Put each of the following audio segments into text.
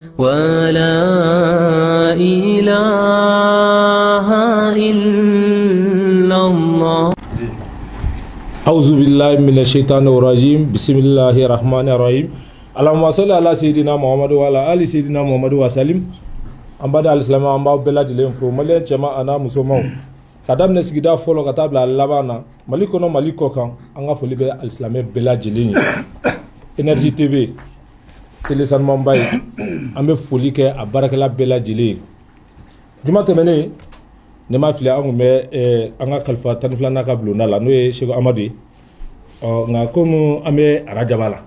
ولا إله إلا الله. أعوذ بالله من الشيطان الرجيم. بسم الله الرحمن الرحيم. اللهم صل على سيدنا محمد وعلى آل سيدنا محمد وسلم. An ba da alisilamɛ, an b'aw bɛɛ lajɛlen fo, maliyɛn cɛman a n'a musomanw, ka daminɛ sigida fɔlɔ ka taa bila a laban na, Mali kɔnɔ, Mali kɔ kan. An ka foli bɛ alisilamɛ bɛɛ lajɛlen ye. Énergie TV, télé sanumanba ye, an bɛ foli kɛ a baarakɛla bɛɛ lajɛlen ye. Juma tɛmɛnen, ne ma fili, an tun bɛ an ka kalifa 12nan ka bulonda la, n'o ye Seko Amadu ye. Ɔ nka komi an bɛ arajaba la,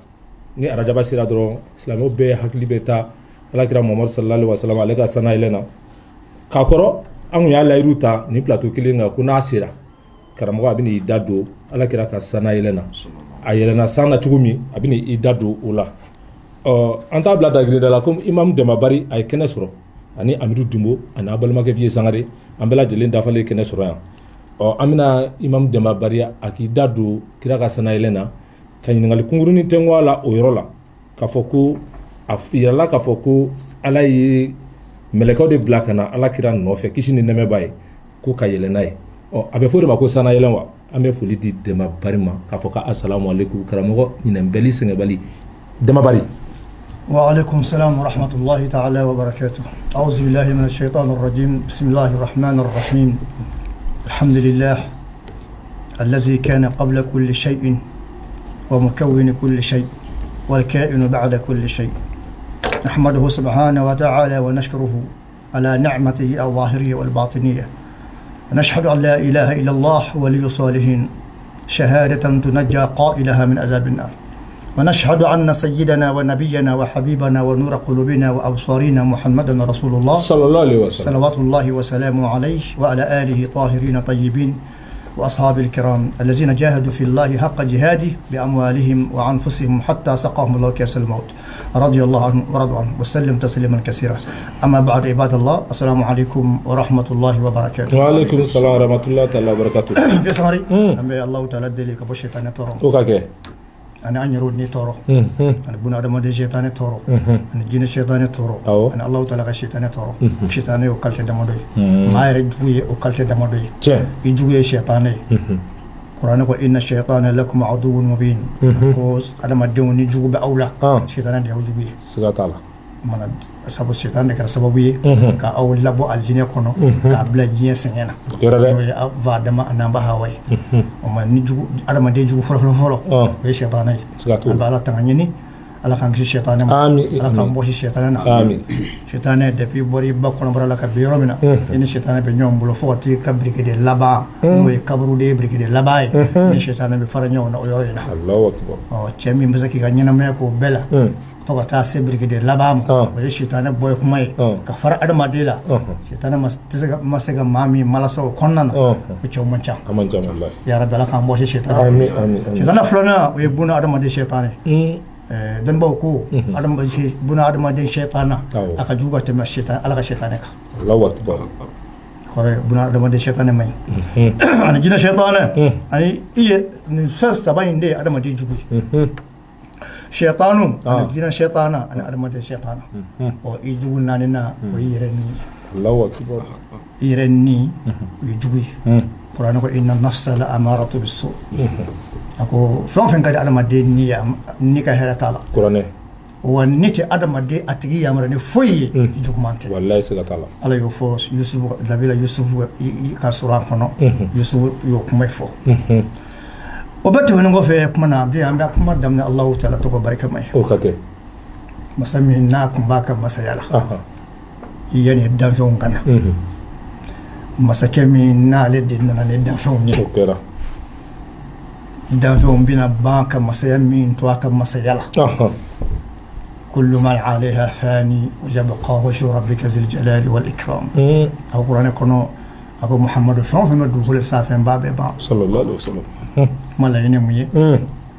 ni arajaba sera dɔrɔn, silamɛw bɛɛ hakili bɛ taa alakira Muhamadu sallallahu alaihi wasallam, ale ka sanayɛlɛ na. K'a kɔrɔ, an kun y'a layiru ta nin plateau kelen kan ko n'a sera, karamɔgɔ a bɛ n'i da don alakira ka sanayɛlɛ na, a yɛlɛnna san na cogo min, a bɛ n'i da don o la. Ɔ an t'a bila dagirinda la, komi Imam Demba Barry a ye kɛnɛ sɔrɔ, ani Amidu Dunbo ani a balimakɛ Vieux Sangare, an bɛɛ lajɛlen dafalen ye kɛnɛ sɔrɔ yan. Ɔ an bɛna Imam Demba Barry a k'i da don kira ka sanayɛlɛ na, ka ɲininkali kunkurunin tɛnku a la o yɔrɔ la, k'a fɔ ko a yirala k'a fɔ ko Ala ye mɛlɛkɛw de bila ka na ala kira nɔfɛ, kisi ni nɛmɛ b'a ye, ko ka yɛlɛ n'a ye. Ɔ a bɛ fɔ o de ma ko sanayɛlɛ wa? An bɛ foli di Demba Barry ma k'a fɔ ko asalamu aleykum, karamɔgɔ ɲinɛnbɛli sɛgɛnbali Demba Barry. وعليكم السلام ورحمة الله تعالى وبركاته. أعوذ بالله من الشيطان الرجيم. بسم الله الرحمن الرحيم. الحمد لله الذي كان قبل كل شيء ومكون كل شيء والكائن بعد كل شيء. نحمده سبحانه وتعالى ونشكره على نعمته الظاهرية والباطنية، ونشهد أن لا إله إلا الله ولي الصالحين، شهادة تنجى قائلها من عذاب النار، ونشهد أن سيدنا ونبينا وحبيبنا ونور قلوبنا وأبصارنا محمدا رسول الله صلى الله عليه وسلم، صلوات الله وسلامه عليه وعلى آله طاهرين طيبين وأصحاب الكرام الذين جاهدوا في الله حق جهاده بأموالهم وأنفسهم حتى سقاهم الله كأس الموت، رضي الله عنه ورضوا عنه وسلم تسليما كثيرا. أما بعد، عباد الله، السلام عليكم ورحمة الله وبركاته. وعليكم السلام ورحمة الله تعالى وبركاته. Vieux Sangare, an bɛ Allahu Taala deli ka bɔ sitanɛ tɔɔrɔ O ka kɛ. ani an yɛrɛw ni tɔɔrɔ, ani buna adamaden sitanɛ tɔɔrɔ, ani jinɛ sitanɛ tɔɔrɔ, ani Allahu Taala ka sitanɛ tɔɔrɔ. Sitanɛ ye o qualité damadɔ ye, maa yɛrɛ jugu ye o qualité damadɔ ye. I jugu ye sitanɛ ye. Kuranɛ ko إن الشيطان لكم عدو مبين, ko adamadenw ni jugu bɛ aw la, sitanɛ de y'aw jugu ye. Siga t'a la. Mana sabu sitanɛ de kɛra sababu ye ka aw labɔ alijinɛ kɔnɔ k'a bila diɲɛ sɛgɛn na. O kɛra dɛ. N'o ye fa Adama ani ba Hawa ye. O ma ni jugu, adamaden jugu fɔlɔ fɔlɔ fɔlɔ, o ye sitanɛ ye. Siga t'o An bɛ la. Ala tanga ɲini, Ala k'an kisi sitanɛ ma. Amin. Ala k'an bɔsi sitanɛ na. Amin. Sitanɛ, depuis bɔra i ba kɔnɔbara la ka bin yɔrɔ min na, i ni sitanɛ bɛ ɲɔgɔn bolo fo ka t'i ka birikiden laban, n'o ye kaburuden birikiden laban ye, i ni sitanɛ bɛ fara ɲɔgɔn na o yɔrɔ in na. Allahu akbar. Ɔ cɛ min bɛ se k'i ka ɲɛnamaya k'o bɛɛ la fo ka taa se birikiden laban ma, o ye sitanɛ bɔ ye kuma ye ka fara adamaden la. Sitanɛ ma tɛ se ka ma se ka maa min malasa o kɔnɔna na, o cɛw man ca. A man ca wallahi. Ya Rabbi, Ala k'an bɔsi sitanɛ. Amin, amin, amin. Sitanɛ filanan, o ye buna adamaden sitanɛ. Dɔnnibaw ko adamaden, buna adamaden sitanɛ, a ka jugu ka tɛmɛ sitanɛ, Ala ka sitanɛ kan. Allahu akbar. Kɔrɔ ye buna adamaden sitanɛ man ɲi, ani jinɛ sitanɛ, ani i ye nin fɛn saba in de ye adamaden jugu ye: sɛtanu, ani jinɛ sɛtana, ani adamaden sɛtana. Ɔ i jugu naaninan, o y'i yɛrɛ ni ye. Allahu akbar. I yɛrɛ ni, o ye jugu ye. Kuranɛ ko إن النفس لأمارة بالسوء. A ko fɛn o fɛn ka di adamaden ni ye, ni ka hɛrɛ t'a la. Kuranɛ. Wa ni tɛ adamaden a tigi yamaruya ni foyi ye juguman tɛ. Wallahi, siga t'a la. Ala y'o fɔ Yusufu, nabila Yusufu ka sɔrɔ a kɔnɔ, Yusufu y'o kuma fɔ. O bɛɛ tɛmɛnen kɔfɛ kuma na bi, an bɛ kuma daminɛ Alahu Taala tɔgɔ barikama ye. O ka kɛ. Masa min n'a kun b'a ka masaya la yanni danfɛnw ka na, masakɛ min n'ale de nana ni danfɛnw ye, O kɛra. danfɛnw bɛna ban ka masaya min to a ka masaya la. كل من عليها فان ويبقى وجه ربك ذي الجلال والإكرام. A ko kuranɛ kɔnɔ, a ko Muhamadu, fɛn o fɛn bɛ dugukolo sanfɛ, n b'a bɛɛ ban. صلى الله عليه وسلم. Kuma laɲini mun ye?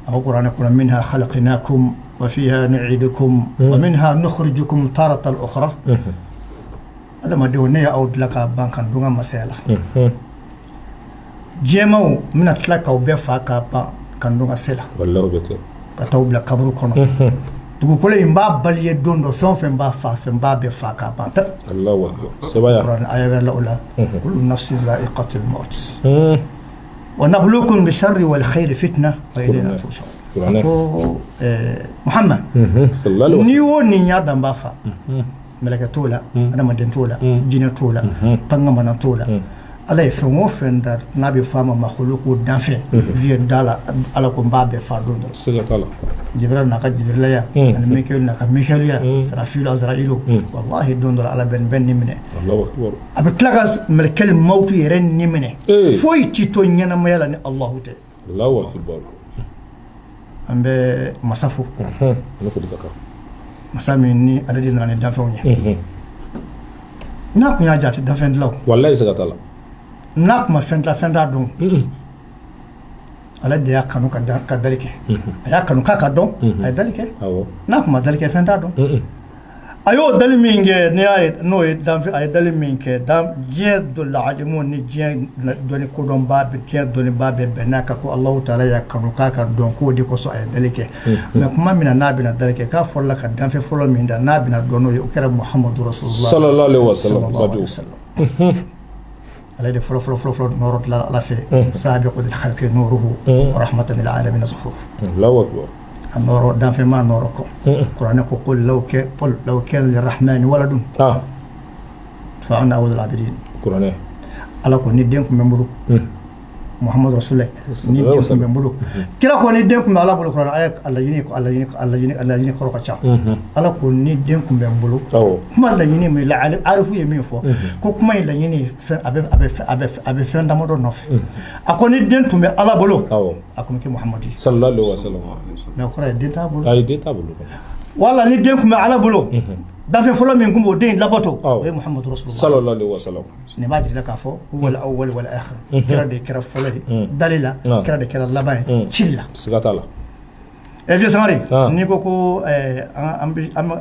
A ko kuranɛ kɔnɔ منها خلقناكم وفيها نعيدكم ومنها نخرجكم تارة أخرى. Adamadenw, ne y'aw dilan k'a ban ka don ka masaya la. Diɲɛmaw n bɛna tila k'aw bɛɛ fa k'a ban ka don ka se la. Wallahi, o bɛ kɛ. Ka t'aw bila kaburu kɔnɔ. Dugukolo in b'a balayer don dɔ, fɛn o fɛn b'a fa fɛn b'a bɛɛ fa k'a ban pewu. Allahu akbar, sebaya. Kuranɛ aya wɛrɛ la o la, kullu nafsin za'iqatul maut wa nabluukum bisharri wal khayri fitna wa ilayna turja'un. Ko Muhammad, sallallahu ni o ni y'a dan b'a fa, mɛlɛkɛ t'o la, adamaden t'o la, jinɛ t'o la, pangamana t'o la. Ala ye fɛn o fɛn da n'a bɛ fɔ a ma makhluku, danfɛn vieux da la, Ala ko n b'a bɛɛ fa don dɔ. Siga t'a la. Jibril n'a ka Jibrilaya, ani Mikael n'a ka Mikaeliya, Sarafilu, Azrailu, wallahi don dɔ la Ala bɛ nin bɛɛ ni minɛ. Allahu akbar. A bɛ tila ka mɛlɛkɛli mawutu yɛrɛ ni minɛ. Foyi ti to ɲɛnamaya la ni Allahu tɛ. Allahu akbar. An bɛ masa fo. Ne ko ka kan. Masa min ni ale de nana ni danfɛnw ye, n'a kun y'a jate danfɛn dilanw. Wallahi, siga t'a la. N'a kun ma fɛn dilan, fɛn t'a dɔn. Ale de y'a kanu ka ka dali kɛ. A y'a kanu k'a ka dɔn, a ye dali kɛ. N'a kun ma dali kɛ, fɛn t'a dɔn. A y'o dali min kɛ, n'i y'a ye n'o ye danfɛn, a ye dali min kɛ dan diɲɛ dɔ laalimu ni diɲɛ dɔnni kodɔnba bɛ, diɲɛ dɔnnibaa bɛɛ bɛn n'a kan ko Alahu taala y'a kanu k'a ka dɔn, k'o de kosɔn a ye dali kɛ. Mais kuma min na n'a bɛna dali kɛ, k'a fɔra ka danfɛn fɔlɔ min da n'a bɛna dɔn n'o ye, o kɛra Muhamadu Rasulullah sallallahu alaihi wasallam. Sallallahu alaihi wasallam. Ale de fɔlɔ fɔlɔ fɔlɔ fɔlɔ nɔrɔ dilan Ala fɛ, sabiqu lil khalqi nuruhu wa rahmatan lil alamin zuhur. Allahu akbar. A nɔrɔ danfɛn ma nɔrɔ kɔ. Kuranɛ ko qul law kana lirrahmani waladun fa ana awwalul abidin. Kuranɛ. Ala ko ni den tun bɛ n bolo, Muhamadu Rasulullah, ni den tun bɛ n bolo, kira ko ni den tun bɛ Ala bolo. Kuranɛ aya a laɲini ko a laɲini kɔrɔ ka ca. Ala ko ni den tun bɛ n bolo. Kuma laɲini min la, arifu ye min fɔ ko kuma in laɲini fɛn a bɛ fɛn damadɔ nɔfɛ. A ko ni den tun bɛ Ala bolo, a tun bɛ kɛ Muhamadu ye. Sallallahu alaihi wasallam. Mais o kɔrɔ ye den t'a bolo. Ayi, den t'a bolo. Wala ni den tun bɛ Ala bolo, danfɛn fɔlɔ min tun b'o den in labato, o ye Muhamadu Rasulullah. Sallallahu alaihi wasallam. Nin b'a jira k'a fɔ huwa al-awwal wal akhir. Kira de kɛra fɔlɔ ye dali la, kira de kɛra laban ye cili la. Siga t'a la. Ɛ vieux Sangare, n'i ko an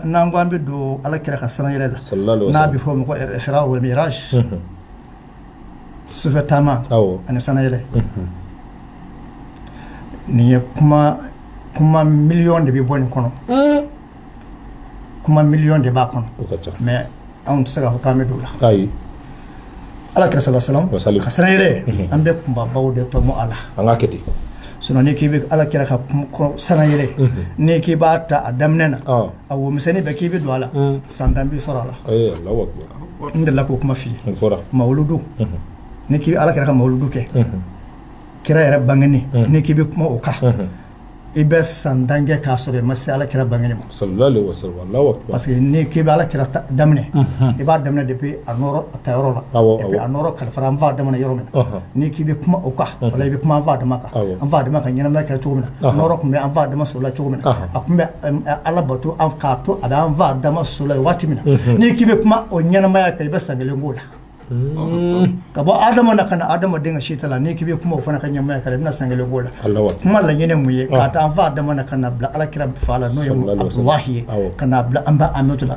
n'an ko an bɛ don Ala kira ka sanayɛlɛ la, sallallahu alaihi n'a wasallam, bɛ fɔ o ma ko Isra wal Miraj, sufɛ taama ani sanayɛlɛ, nin ye kuma miliyɔn de bɛ bɔ nin kɔnɔ, kuma miliyɔn de b'a kɔnɔ. O ka ca. Mais anw tɛ se k'a fɔ k'an bɛ don o la. Ayi. Ala kira sallallahu alaihi Wasalim. wasallam ka sanayɛlɛ, an bɛ kunbabaw de tɔmɔ a la. An k'a kɛ ten. Sinon n'i k'i bɛ Ala kira ka sanayɛlɛ, n'i k'i b'a ta a daminɛ na, a wo misɛnnin bɛɛ k'i bɛ don a la, san 10 b'i sɔrɔ a la. Ayi, Allahu akbar. N delila k'o kuma f'i ye. N fɔra. Mawuludu, n'i k'i bɛ Ala kira ka mawuludu kɛ, kira yɛrɛ bangeni, n'i k'i bɛ kuma o kan, i bɛ san 10 kɛ k'a sɔrɔ i ma se Ala kira bangeni ma. Sallallahu alaihi wasallam, Allahu akbar. Parce que n'i k'i bɛ Ala kira daminɛ, i b'a daminɛ depuis a nɔrɔ a tayɔrɔ la, et puis a nɔrɔ kalifara an fa daminɛ yɔrɔ min na. N'i k'i bɛ kuma o kan, wala i bɛ kuma an fa dama kan, an fa dama ka ɲɛnamaya kɛra cogo min na, nɔrɔ tun bɛ an fa dama sɔrɔ la cogo min na, a tun bɛ Ala bato an k'a to a bɛ an fa dama sɔrɔ la waati min na, n'i k'i bɛ kuma o ɲɛnamaya kan, i bɛ san 1 k'o la. Ka bɔ Adama na ka na adamaden ka si ta la, n'i k'i bɛ kuma o fana ka ɲɛnamaya kan, i bɛna san 1 k'o la. Allahu akbar. Kuma laɲini mun ye? K'a ta an fa Adama na ka na bila Ala kira fa la, n'o ye Sallallahu alaihi wasallam. Abdulahi ye, ka na bila an ba Amatu la.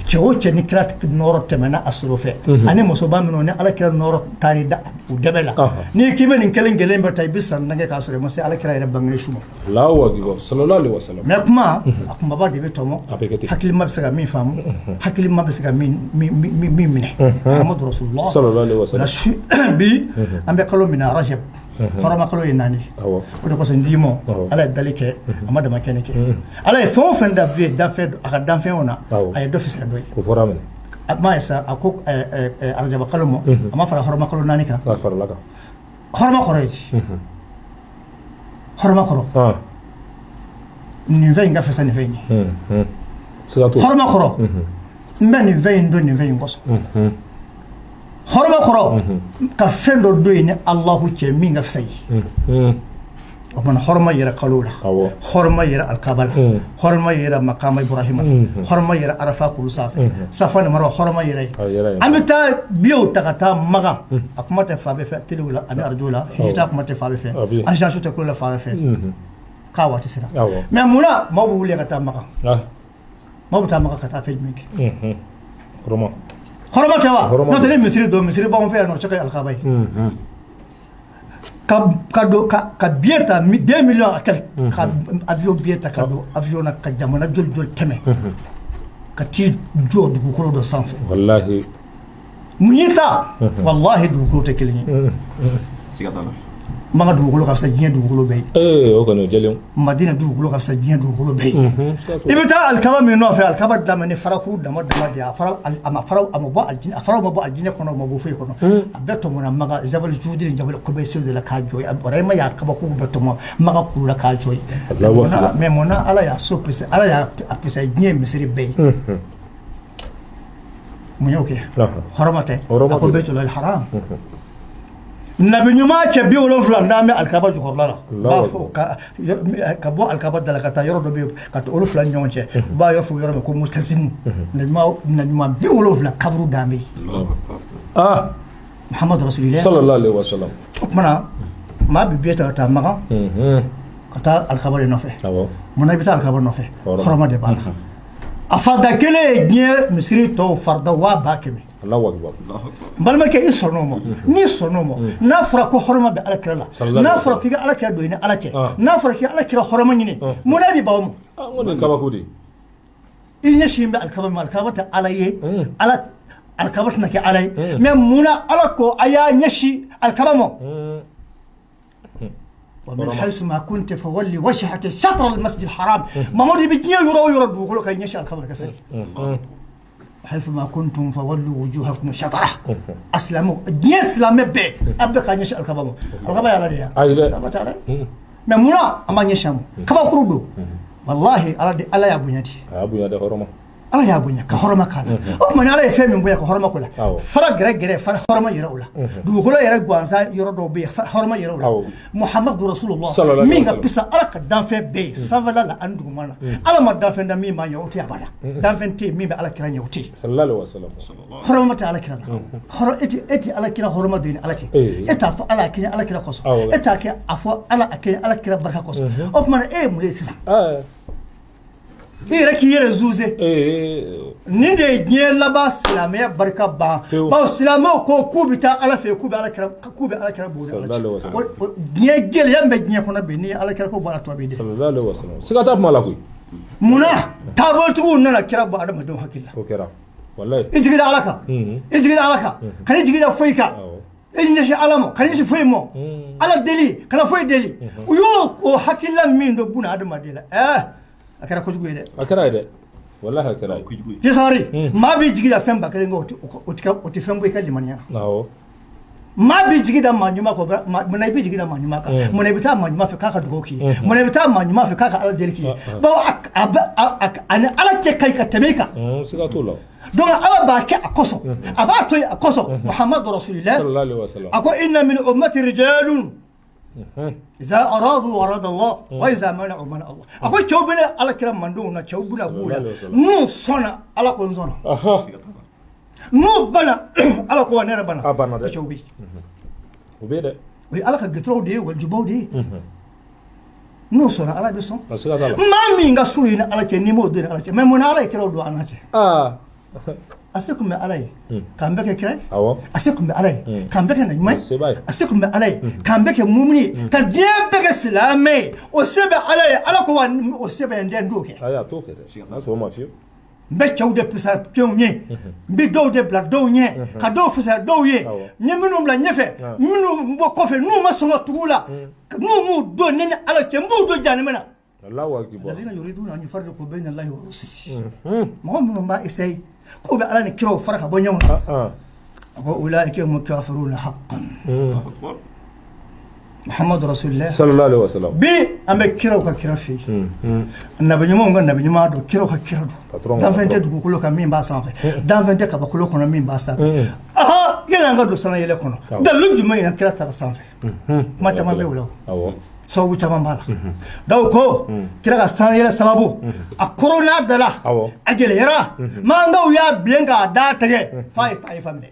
Cɛ o cɛ ni kira nɔrɔ tɛmɛna a sɔrɔ fɛ, ani musoba minnu ni Ala kira nɔrɔ taar'i da u dɛbɛ la, n'i k'i bɛ nin kelen kelen bɛɛ ta, i bɛ san 10 kɛ k'a sɔrɔ i ma se Ala kira yɛrɛ bangeni su ma. Allahu akbar, sallallahu alaihi wasallam. Mais kuma a kunbaba de bɛ tɔmɔ. A bɛ kɛ ten. Hakilima bɛ se ka min faamu, hakilima bɛ se ka min minɛ, Muhammadu Rasulullah. Sallallahu alaihi wasallam. La su bi an bɛ kalo min na, Rajab, hɔrɔma kalo ye 4. O de kosɔn n d'i ma, Ala ye dali kɛ, a ma dama kɛnɛ kɛ. Ala ye fɛn o fɛn da bi danfɛn, a ka danfɛnw na, a ye dɔ fisaya dɔ ye. O fɔra minɛ. A ma ye sa, a ko arajaba kalo ma, a ma fara hɔrɔma kalo 4 kan. A farala kan. Hɔrɔma kɔrɔ ye di? Hɔrɔma kɔrɔ, nin fɛn in ka fisa nin fɛn in ye. Siga t'o la. Hɔrɔma kɔrɔ, n bɛ nin fɛn in don nin fɛn in kosɔn. Hɔrɔma kɔrɔ, ka fɛn dɔ don yen ni Alahu cɛ min ka fisa ye. O kumana hɔrɔma yɛrɛ kalo la, hɔrɔma yɛrɛ alikaba la, hɔrɔma yɛrɛ makama Ibrahima la, hɔrɔma yɛrɛ Arafa kulu sanfɛ, Safa ni Marwa, hɔrɔma yɛrɛ ye. A yɛrɛ ye. An bɛ taa biyew ta ka taa Magan, a kuma tɛ fa bɛɛ fɛ telew la ani arajo la, hijita kuma tɛ fa bɛɛ fɛ, A bɛ. Agence tɛ kulo la fa bɛɛ fɛ k'a waati sera. Mais munna maaw bɛ wuli ka taa Magan? Maaw bɛ taa Magan ka taa fɛn jumɛn kɛ? Hɔrɔma. Hɔrɔma tɛ wa? Hɔrɔma. N'o tɛ, ni misiri don, misiri b'anw fɛ yan nɔ, o tɛ kɛ alikaba ye. Ka don ka billet ta 2 millions à quelque, ka avion billet ta ka don avion na, ka jamana joli joli tɛmɛ ka t'i jɔ dugukolo dɔ sanfɛ? Wallahi. Mun y'i ta? Wallahi, dugukolo tɛ kelen ye. Siga t'a la. Maka dugukolo ka fisa diɲɛ dugukolo bɛɛ ye. Ee, o kɔni o jɛlen. Madina dugukolo ka fisa diɲɛ dugukolo bɛɛ ye. I bɛ taa alikaba min nɔfɛ, alikaba dama ni farakuru dama dama de ye. A fara, a ma fara, a ma bɔ alijinɛ, a faraw ma bɔ alijinɛ kɔnɔ, a ma bɔ foyi kɔnɔ. A bɛɛ tɔmɔna Maka Jabal Judi ni Jabal Kubɛsi de la k'a jɔ yen. Ibrahima y'a kabakuru bɛɛ tɔmɔ Maka kulu la k'a jɔ yen. Allahu akbar. Mais munna Ala y'a so pese, Ala y'a a pese diɲɛ misiri bɛɛ ye? Mun y'o kɛ? Hɔrɔma tɛ? Hɔrɔma A ko tɛ. Baytulahi haram. Nabi ɲuman cɛ 70 n'an bɛ alikaba jukɔrɔla la, u b'a fɔ ka bɔ alikaba da la ka taa yɔrɔ dɔ bɛ yen, ka taa olu fila ni ɲɔgɔn cɛ, u b'a yɔrɔ fɔ yɔrɔ min ko Mutazimu. Nabi ɲuman 70 kaburu dan bɛ yen. Ah. Muhamadu Rasulillah. Sallallahu alaihi wasallam. O tuma na, maa bɛ billet ta ka taa Makan ka taa alikaba de nɔfɛ. Munna i bɛ taa alikaba nɔfɛ? Hɔrɔma. Hɔrɔma de b'a la. A farida kelen ye diɲɛ misiri tɔw farida 100,000. Allahu akbar. N balimakɛ, i sɔnn'o ma? N'i sɔnn'o ma, n'a fɔra ko hɔrɔma bɛ ala kira la, Sallallahu n'a alaihi fɔra k'i ka ala kira don i ni ala cɛ, Ah. n'a fɔra k'i ka ala kira hɔrɔma ɲini, munna i bɛ ban o ma? Ah, n ko nin ye kabako de ye. I ɲɛsin bɛ alikaba ma, alikaba tɛ ala ye, ala alikaba tɛna kɛ ala ye, mais munna ala ko a y'a ɲɛsin alikaba ma? ومن حيث ما كنت فولي وجهك شطر المسجد الحرام. Mamadu, i bɛ diɲɛ yɔrɔ o yɔrɔ dugukolo kan, i ɲɛsin alikaba ka seli. حيث ما كنتم فولوا وجوهكم شطره. Asilamɛw, diɲɛ silamɛ bɛɛ, a bɛɛ k'a ɲɛsin alikaba ma. Alikaba ye ala de ye. Ayi dɛ. Alikaba tɛ ala ye, mais munna an b'a ɲɛsin a ma? Kabakuru don. Wallahi, ala de, ala y'a bonya de. A y'a bonya dɛ, hɔrɔma. Ala y'a bonya ka hɔrɔma k'a la. O tuma ni ala ye fɛn min bonya ka hɔrɔma ko la, fara gɛrɛ gɛrɛ, fara hɔrɔma yɛrɛ o la, dugukolo yɛrɛ gansan yɔrɔ dɔw bɛ yen, hɔrɔma yɛrɛ o la. Muhamadu Rasulullah Sallallahu alaihi min ka wasallam. Bisa ala ka danfɛn bɛɛ ye sanfɛla la ani duguma na, ala ma danfɛn da min b'a ɲɛ, o tɛ abada. Danfɛn tɛ yen min bɛ ala kira ɲɛ, o tɛ yen. Sallallahu alaihi wasallam. Hɔrɔma tɛ ala kira la? Hɔrɔn e tɛ, e tɛ ala kira hɔrɔma don i ni ala cɛ? E t'a fɔ ala a kɛ ala kira kosɔn? E t'a kɛ a fɔ ala a kɛ ala kira barika kosɔn? O tuma na, e ye mun ye sisan? I yɛrɛ k'i yɛrɛ zuze. Nin de ye diɲɛ laban silamɛya barika ban. Pewu. Bawo silamɛw ko k'u bɛ taa ala fɛ yen, k'u bɛ ala kira, k'u bɛ ala kira bonya ala Sallallahu alaihi cɛ. wasallam. Diɲɛ gɛlɛya min bɛ diɲɛ kɔnɔ bi, n'i ye ala kira ko bɔ a la, tɔ b'i dɛ. Sallallahu alaihi wasallam, siga t'a kuma la koyi. Munna taabolotigiw nana kira bɔ adamadenw hakili la? O kɛra wallahi. I jigi da ala kan, i jigi da ala kan, kan'i jigi da foyi kan. I ɲɛsin ala ma, kana ɲɛsin foyi ma. Ala deli, kana foyi deli. U y'o o hakilila min don buna adamaden la, a kɛra kojugu ye dɛ. A kɛra ye dɛ, wallahi, a kɛra ye. Kojugu ye. Jesari, maa b'i jigi da fɛn 1000 kan, o tɛ fɛn bɔ i ka limaniya na. Maa b'i jigi da maa ɲuman kan, munna i b'i jigi da maa ɲuman kan? Munna i bɛ taa maa ɲuman fɛ k'a ka dugawu k'i ye? Munna i bɛ taa maa ɲuman fɛ k'a ka ala deli k'i ye? Bawo a bɛ a ni ala cɛ ka ɲi ka tɛmɛ i kan. Siga t'o la. Donc ala b'a kɛ a kosɔn, a b'a to yen a kosɔn. Muhamadu Rasulillah Sallallahu alaihi wasallam. a ko: إن من أمتي رجال إذا أرادوا أراد الله وإذا منعوا منع الله. A ko cɛw bɛ ne ala kira mandenw na, cɛw bɛna b'u la Sallallahu alaihi wasallam. n'u sɔnna, ala ko n sɔnna. Aha. N'u bana, ala ko wa ne yɛrɛ bana. A banna dɛ. Cɛw bɛ yen. O bɛ yen dɛ. O ye ala ka gitɔrɔw de ye, walijubaw de ye. N'u sɔnna, ala bɛ sɔn. A siga t'a la. Maa min ka surun i ni ala cɛ, n'i m'o don i ni ala cɛ, mais mun na ala ye kiraw don an n'a cɛ? A se kun bɛ ala ye k'an bɛɛ kɛ kira ye. A se kun bɛ ala ye k'an bɛɛ kɛ naɲuman ye. Se b'a ye. A se kun bɛ ala ye k'an bɛɛ kɛ mumuni ye, ka diɲɛ bɛɛ kɛ silamɛ ye. O se bɛ ala ye. Ala ko wa o se bɛ n den t'o kɛ. Ayi, a t'o kɛ dɛ, n'a sɔn o ma fiyewu. N bɛ cɛw de fisaya cɛw ɲɛ, n bɛ dɔw de bila dɔw ɲɛ, ka dɔw fisaya dɔw ye. N ye minnu bila ɲɛfɛ, minnu bɔ kɔfɛ, n'u ma sɔn ka tugu u la, n'u m'u don ne ni ala cɛ, n b'u don jahanama na. Allahu akbar. الذين يريدون أن يفرقوا بين الله ورسله. Mɔgɔ minnu b'a essayer k'u bɛ ala ni kiraw fara ka bɔ ɲɔgɔn na, a ko: أولئك هم الكافرون حقا. Allahu akbar. Muhammadu Rasulillah. Sallallahu alaihi wasallam. Bi an bɛ kiraw ka kira fɛ yen, nabi ɲumanw ka nabi ɲuman don, kiraw ka kira don. Patron ka Danfɛn tɛ patron. dugukolo kan min b'a sanfɛ, danfɛn tɛ kabakolo kɔnɔ min b'a sanfɛ. Aha, yanni an ka don sanayɛlɛ kɔnɔ, dalilu jumɛn in na kira taara sanfɛ? Kuma caman bɛ o la o. Sababu caman b'a la. Dɔw ko kira ka sanayɛlɛ sababu, a korona da la, a gɛlɛyara, mankaw y'a bilen k'a da tɛgɛ f'a ye Tayifa minɛ.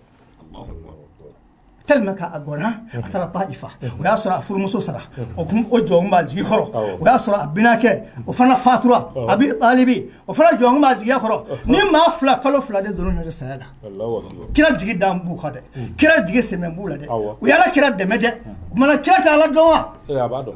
Allahu akbar. Tellement que a gɔnna, a taara Taïfa. O y'a sɔrɔ a furumuso sara, o kun o jɔn b'a jigi kɔrɔ. O y'a sɔrɔ a binakɛ o fana fatura, Abi Talibi, o fana jɔn b'a jigiya kɔrɔ. Ni maa 2 kalo 2 de donn'u ɲɔgɔn cɛ saya la. Kira jigi dan b'u kan dɛ, kira jigi sɛmɛ b'u la dɛ. U y'ala kira dɛmɛ dɛ. O kumana kira tɛ Ala dɔn wa? A b'a dɔn.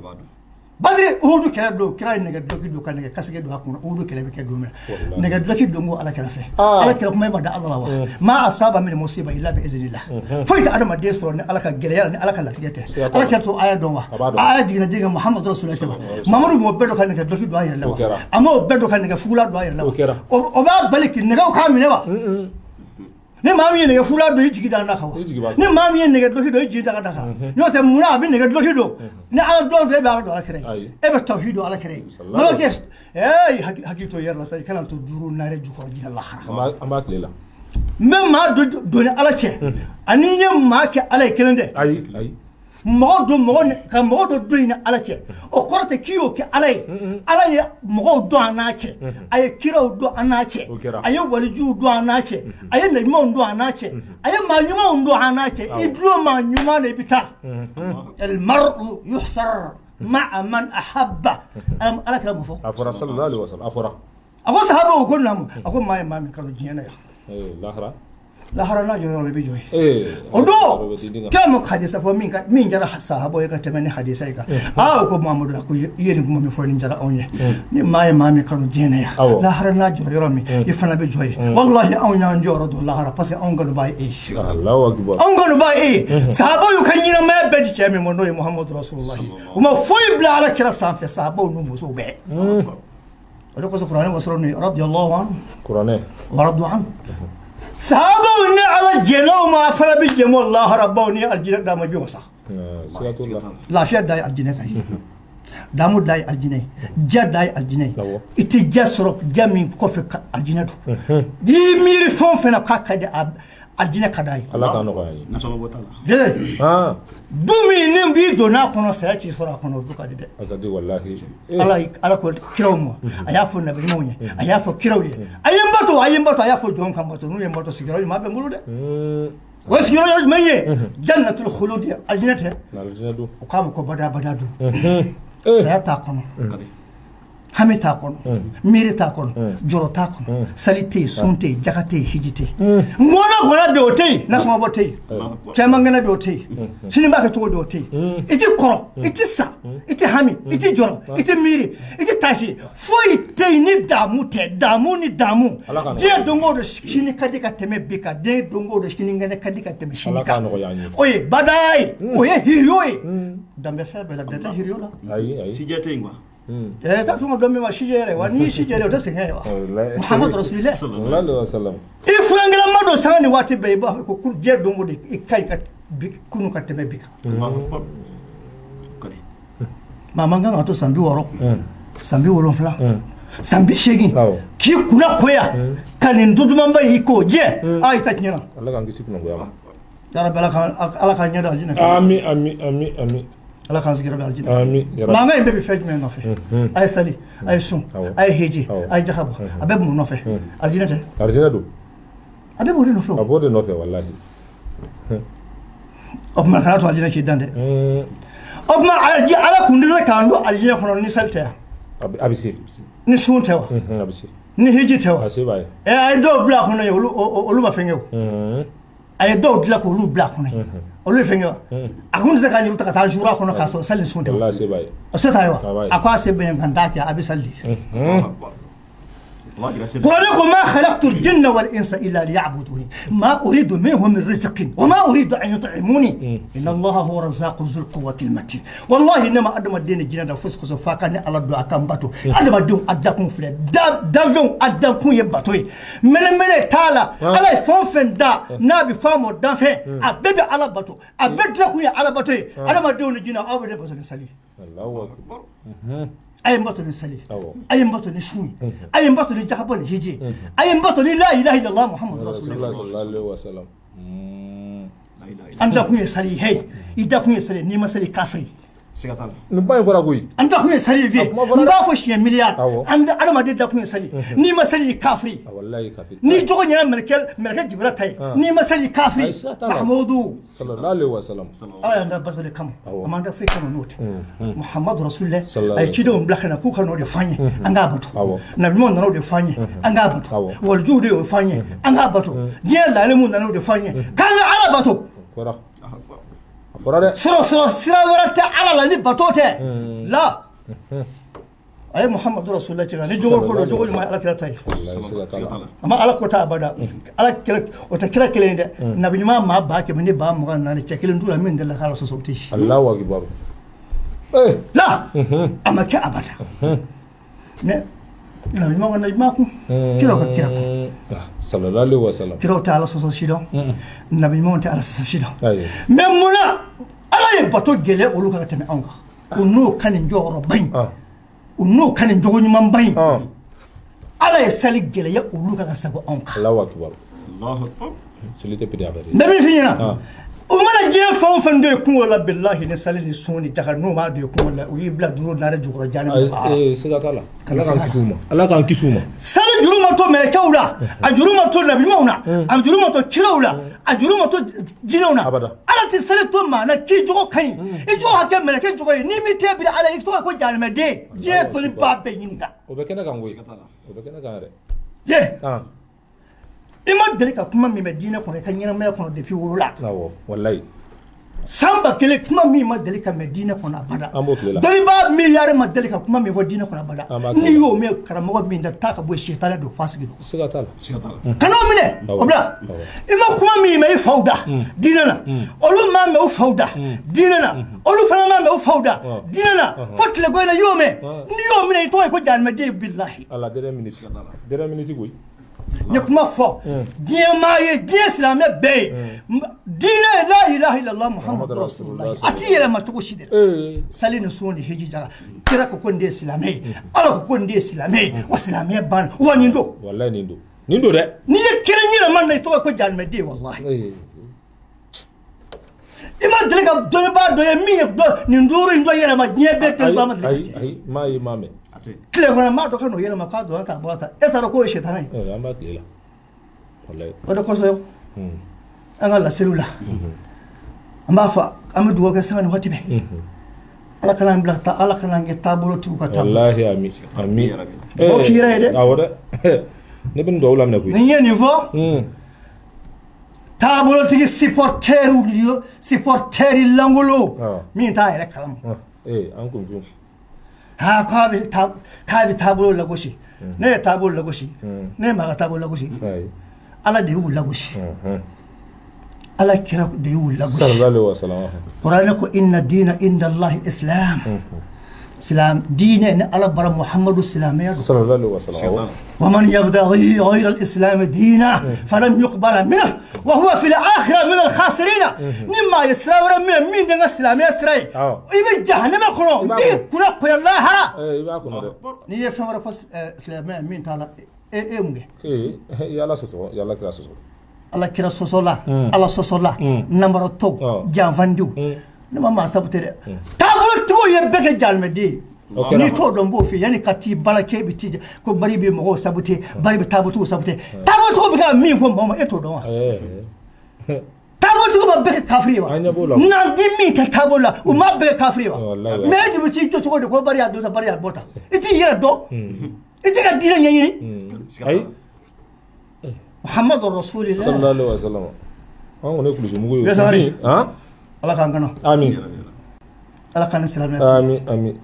Badiri Uhudu kɛlɛ don, kira ye nɛgɛ dulɔki don ka nɛgɛ kasike don a kunna. Uhudu kɛlɛ bɛ kɛ don min na, nɛgɛ dulɔki don ko ala kira fɛ. Ala kira kuma e ma da Ala la wa? Ma asaba min musiba illa bi iznillah. Foyi tɛ adamaden sɔrɔ ni Ala ka gɛlɛya ni Ala ka latigɛ tɛ. Ala kira t'o aya dɔn wa? Aya jiginna den kan Muhamadu Rasulullah tɛ wa? Mamadu m'o bɛɛ dɔn ka nɛgɛ dulɔki don a yɛrɛ la wa? A m'o bɛɛ dɔn ka nɛgɛ fugula don a yɛrɛ la wa? O b'a bali k'i nɛgɛw k'a minɛ wa? Ni maa min ye nɛgɛ fugula don, i jigi da kan wa? Ni maa min ye nɛgɛ dulɔki don, i jigi da kan. N'o tɛ munna a bɛ nɛgɛ dulɔki don? Ni Ala dɔn don, e bɛ Ala dɔn Ala kira ye, e bɛ tawhid don Ala kira ye. Malo kɛ, ee, hakili to yɛrɛ la sa, i kana to duuru naani jukɔrɔ diɲɛ lahara. An b'a tile la. N bɛ maa don ni Ala cɛ, ani n ye maa kɛ Ala ye kelen tɛ. Ayi, ayi. Mɔgɔ don mɔgɔ ka mɔgɔ dɔ don ni Ala cɛ, o kɔrɔ tɛ k'i y'o kɛ Ala ye. Ala ye mɔgɔw dɔn an n'a cɛ, a ye kiraw dɔn an n'a cɛ, a ye walijuw dɔn an n'a cɛ, a ye nabiɲumanw dɔn an n'a cɛ, a ye maa ɲumanw dɔn an n'a cɛ. I dulon maa ɲuman na, i bɛ taa. Al mar'u yuhsar ma'a man ahabba. Ala kira mun fɔ? A fɔra sallallahu alaihi wasallam, a fɔra. A ko sahabaw ko naamu. A ko maa ye maa min kanu diɲɛ na yan, lahara lahara n'a jɔyɔrɔ i bɛ jɔ yen. O don kira ma hadisa fɔ min jara sahabaw ye ka tɛmɛ ni hadisa ye kan. Aa, o ko Muhamadu, a ko i ye nin kuma min fɔ, nin jara anw ye. Ni maa ye maa min kanu diɲɛ na yan, lahara n'a jɔyɔrɔ yɔrɔ min, i fana bɛ jɔ yen. Walahi, anw y'an jɔyɔrɔ dɔn lahara, parce que anw kanubaa ye e ye. Anw kanubaa ye e ye. Sahabaw y'u ka ɲɛnamaya bɛɛ di cɛ min ma, n'o ye Muhamadu Rasulullahi, u ma foyi bila Ala kira sanfɛ, sahabaw n'u musow bɛɛ. O de kosɔn kuranɛ ma sɔrɔ nin radiyallahu anhu. Kuranɛ. Wa radu anhu. Sahabaw ni Ala jɛn'aw ma, a fana bɛ jɛn lahara baw ni alijinɛ d'a ma, i bɛ wasa. Lafiya da ye alijinɛ ta ye, damu da ye alijinɛ ye, ja da ye alijinɛ ye. I tɛ ja sɔrɔ ja min kɔfɛ ka alijinɛ don. N'i miiri fɛn o fɛn na k'a ka di, alijinɛ ka d'a ye. Ala k'a nɔgɔya ye. Du min ni b'i donna a kɔnɔ, saya t'i sɔrɔ a kɔnɔ, o du ka di dɛ. A ka di walahi. Ala ko kiraw ma, a y'a fɔ nabi ɲumanw ye, a y'a fɔ kiraw ye: a ye n bato, a ye n bato. A y'a fɔ jɔn kan bato, n'u ye n bato, sigiyɔrɔ ɲuman bɛ n bolo dɛ. O ye sigiyɔrɔ jumɛn ye? Jannatul khuludi, alijinɛ tɛ? O k'a ma ko bada bada dun, saya t'a kɔnɔ, hami t'a kɔnɔ, miiri t'a kɔnɔ, jɔrɔ t'a kɔnɔ, sali tɛ yen, sun tɛ yen, jaka tɛ yen, hiji tɛ yen, ngɔnɔ ngɔnɔ bɛ o tɛ yen, nasɔngɔ tɛ yen, cɛman kɛnɛ bɛ o tɛ yen, sini b'a kɛ cogo di o tɛ yen. I tɛ kɔrɔ, i tɛ sa, i tɛ hami, i tɛ jɔrɔ, i tɛ miiri, i tɛ tasi, foyi tɛ yen ni damu tɛ, damu ni damu. Diɲɛ don o don sini ka di ka tɛmɛ bi kan, diɲɛ don o don sini kɛnɛ ka di ka tɛmɛ sini kan. O ye bada ye, o ye hiriyo ye. Dan bɛ fɛn bɛɛ la, dan tɛ hiriyo la. Sijɛ tɛ yen quoi. Ɛ, taa tun ka dɔn min ma sijɛ yɛrɛ wa? N'i ye sijɛ yɛrɛ, o tɛ sɛgɛn ye wa? Muhamadu Rasulillah, i fuyankɛla don sanga ni waati bɛɛ, i b'a fɔ ko diɲɛ don o don i ka ɲi ka bi kunu ka tɛmɛ bi kan. Maa man kan ka to san 60, san 70, san 80 k'i kunna koya ka nin du dumanba in i k'o jɛ. Aa, i ta tiɲɛna. Ala k'an kisi kunnagoya ma. Ya Rabbi, Ala k'an ɲɛ da alijinɛ kan. Ami, ami, ami, ami. Ala k'an sigiyɔrɔ bɛn alijinɛ. Ami. Mankan in bɛɛ bɛ fɛn jumɛn nɔfɛ? A ye sali, a ye sun, a ye heji, a ye jaka bɔ, a bɛɛ bɛ mun nɔfɛ? Alijinɛ tɛ? Alijinɛ don. A bɛɛ b'o de nɔfɛ. A b'o de nɔfɛ walahi. O tuma kana to alijinɛ k'i dan dɛ. O tuma Ala kun tɛ se k'an don alijinɛ kɔnɔ ni sali tɛ yan? A bɛ se. Ni sun tɛ wa? A bɛ se. Ni hiji tɛ wa? A se b'a ye. Ɛ, a ye dɔw bila a kɔnɔ yen, olu ma fɛn kɛ o. A ye dɔw dilan k'olu bila a kɔnɔ yen, olu ye fɛn kɛ wa? A kun tɛ se k'a ɲuru ta ka taa zura kɔnɔ k'a sɔrɔ sali ni sun tɛ wa? O se t'a ye wa? A ko a se bɛ yen ka n t'a kɛ, a bɛ sali de. Kuranɛ ko ma khalaqtu al-jinna wal insa illa liya'buduni ma uridu minhum min rizqin wa ma uridu an yut'imuni inna Allaha huwa razzaqu dhul quwwati al-matin. Wallahi, ne ma adamaden ni jinɛ da fosi kosɔn f'a ka ne Ala dɔn, a ka n bato. Adamadenw a dakun filɛ, danfɛnw a dakun ye bato ye, mɛlɛmɛlɛ t'a la. Ala ye fɛn o fɛn da n'a bɛ f'a ma danfɛn, a bɛɛ bɛ Ala bato, a bɛɛ dilakun ye Ala bato ye. Adamadenw ni jinɛ, aw bɛ ne bato ni sali ye, a ye n bato ni sali, a ye n bato ni sun ye, a ye n bato ni jakabɔ ni hiji, a ye n bato ni la ilaha illallah Muhammadu Siga t'a la. Nin kuma in fɔra koyi. An dakun ye sali ye vieux. A kuma fɔra dɛ. N b'a fɔ siɲɛ miliyari. Awɔ. An adamaden dakun ye sali. N'i ma sali i kafiri. Ah, wallahi kafiri. N'i jogo ɲɛna mɛlɛkɛ jibira ta ye. Ah. N'i ma sali i kafiri. Ayi, siga t'a la. Mahamudu. Sallallahu alaihi wasallam. Ala y'an da baso de kama. Awɔ. A m'an da foyi kama n'o tɛ. Muhamadu rasulillah. Sallallahu A ye alaihi cidenw bila ka na k'u ka n'o de f'an ye. An k'a bato. Awɔ. Nabi ɲumanw nana o de f'an ye. An k'a bato. Awɔ. Walijuw de y'o f'an ye. An k'a bato. Diɲɛ laalimu nana o de f'an ye. K'an ka Ala bato. Fɔra. A fɔra dɛ. Sɔrɔ sira wɛrɛ tɛ Ala la ni bato tɛ. La. A ye Muhamadu rasulillah ci ka na. Ni jogo ko don, jogo ɲuman ye Ala kira ta ye. Wallahi siga t'a la. A ma Ala ko ta abada. Ala kira o tɛ kira kelen ye dɛ. Nabi ɲuman maa 124,000 cɛ kelen t'u la min delila k'Ala sɔsɔ o tɛ yen. Allahu akbar. Eh. La. A ma kɛ abada. Mais nabi ɲuman ka nabi ɲuman kun. Kiraw ka kira kun. Ah, sallallahu alaihi wasallam. Kiraw tɛ Ala sɔsɔ si dɔn. Nabi ɲumanw tɛ Ala sɔsɔ si dɔn. Ayi. Mais munna Ala ye bato gɛlɛya olu kan ka tɛmɛ anw kan. U n'o ka nin jɔyɔrɔba in. Ah. U n'o ka nin jogo ɲumanba in. Ah. Ala ye sali gɛlɛya olu kan ka sago anw kan. Allahu akbar. Allahu akbar. Seli tɛ pété affaire ye. N bɛ min f'i ɲɛna. Ah. U mana diɲɛ fɛn o fɛn don i kunkolo la bilahi ni sali ni sun ni jaka n'u m'a don i kunkolo la u y'i bila duuru naani jukɔrɔ jahanama Ayi, eh, siga t'a la. Ala k'an kisi u ma. Ala k'an kisi u ma. Sali juru ma to mɛlɛkɛw la, a juru ma to nabiɲumanw na, a juru ma to kiraw la, a juru ma to jinɛw na. Abada. Ala tɛ sali to maa na k'i jogo ka ɲi, i jogo ka kɛ mɛlɛkɛ jogo ye, n'i m'i tɛgɛ biri Ala ye i tɔgɔ ye ko jahanamɛden. Diɲɛ dɔnnibaa bɛɛ ɲininka. O bɛ kɛnɛ kan koyi. Siga t'a la. O bɛ kɛnɛ kan yɛrɛ. Ye. Ah. I ma deli ka kuma min mɛn diinɛ kɔnɔ i ka ɲɛnamaya kɔnɔ depuis wolo la. Awɔ, wallahi. San 1000 kuma min ma deli ka mɛn diinɛ kɔnɔ abada. An b'o tile la. Dɔnnibaa miliyari ma deli ka kuma min fɔ diinɛ kɔnɔ abada. An b'a tile N'i la. y'o mɛn karamɔgɔ min da taa ka bɔ yen sitanɛ don fasigi don. Siga t'a la. Siga t'a la. Kan'o minɛ Awɔ. o bila. Awɔ. I ma kuma min mɛn i faw da diinɛ na, olu m'a mɛn u faw da diinɛ na, olu fana m'a mɛn u faw da Awɔ. diinɛ na, fo tileko in na i y'o mɛn. Awɔ. N'i y'o minɛ i tɔgɔ ye ko jahanamɛden bilahi. À la dernière minute. Siga t'a la. Dernière minute koyi. N ye kuma fɔ diɲɛ maa ye, diɲɛ silamɛ bɛɛ ye, diinɛ ye la ilaha illallah muhammadu rasulullah, a ti yɛlɛma cogo si de la. Eh. Sali ni sun ni hiji jaga, kira ko ko nin de ye silamɛ ye, Ala ko ko nin de ye silamɛ ye, wa silamɛya banna wa nin don. Wallahi nin don. Nin don dɛ. N'i ye kelen yɛlɛma na i tɔgɔ ye ko jahanamɛden wallahi. Eh. I ma deli ka dɔnnibaa dɔ ye min ye dɔ nin duuru in dɔ yɛlɛma diɲɛ bɛɛ dɔnnibaa ma Ayi, deli ayi, ka kɛ. ayi, m'a ye, m'a mɛn. A to yen. Tile kɔnɔ maa dɔ ka n'o yɛlɛma k'a donna tan a bɔra tan, e t'a dɔn k'o ye sitanɛ ye. Eh, an b'a tile la. Wallahi. O de kosɔn an ka laseliw la an b'a fɔ an bɛ dugawu kɛ sanga ni waati bɛɛ, Ala kana an bila ta, Ala kana an kɛ taabolotigiw ka taabolo. Wallahi ami. Ami. Mɔgɔ k'i yɛrɛ ye dɛ. Awɔ dɛ. Ne bɛ nin dugawu laminɛ koyi. Ni n ye nin fɔ, taabolotigi supporteriw yo, supporteri langolo Ah. min t'a yɛrɛ kalama. Ah, eh, an kun fun. Ha k'a bɛ taabolo lagosi, ne ye taabolo lagosi, ne ye maa ka taabolo lagosi, Ayi. Ala de y'u lagosi, Ala kira de y'u lagosi. Sallallahu alaihi wasallam. Kuranɛ ko inna diina inda Allahi islam, silam diinɛ ni Ala bara Muhamadu silamɛya don. Sallallahu alaihi wasallam. Siga t'a la. ومن يبتغي غير الإسلام دينا فلن يقبل منه وهو في الآخرة من الخاسرين. نما يسرا ولا من دنا السلام يسرا Awɔ. إبن جهنم كنو I b'a بي kɔnɔ. كنا قيا الله هرا. Eh, i b'a kɔnɔ dɛ. Ni ye fɛn wɛrɛ fɔ silamɛya min t'a la, e e mun kɛ? Eh, i y'Ala sɔsɔ, i y'Ala kira sɔsɔ. Ala kira sɔsɔ la, Ala sɔsɔ la, namaratɔw, Awɔ. janfandenw, ne ma maa sabu tɛ dɛ, taabolotigiw ye bɛɛ kɛ jahanamɛden ye. O kɛra. N'i t'o dɔn n b'o f'i ye, yanni ka t'i bala k'e bɛ t'i jɔ ko bari bɛ mɔgɔw sabote, bari bɛ taabotigiw sabote, taabotigiw bɛ ka min fɔ mɔgɔ ma e t'o dɔn wa? Eh. Taabotigiw ma bɛɛ kɛ kafiri ye wa? An ɲɛ b'o la. N'an di min tɛ taabolo la, u ma bɛɛ kɛ kafiri ye wa? Wallahi. Mais e de bɛ t'i jɔ cogo di ko bari y'a don tan, bari y'a bɔ tan, i t'i yɛrɛ dɔn, i t'i ka diinɛ ɲɛɲini. Siga t'a Ayi. la. Muhammadu rasulillah. Sallallahu alaihi wasallam. An kɔni ye kulusi mugu ye. Bɛɛ sabali. Han? Ala k'an kana. Amin. Yɛrɛ bɛ la. Ala k'an ni silamɛya. Amin, amin.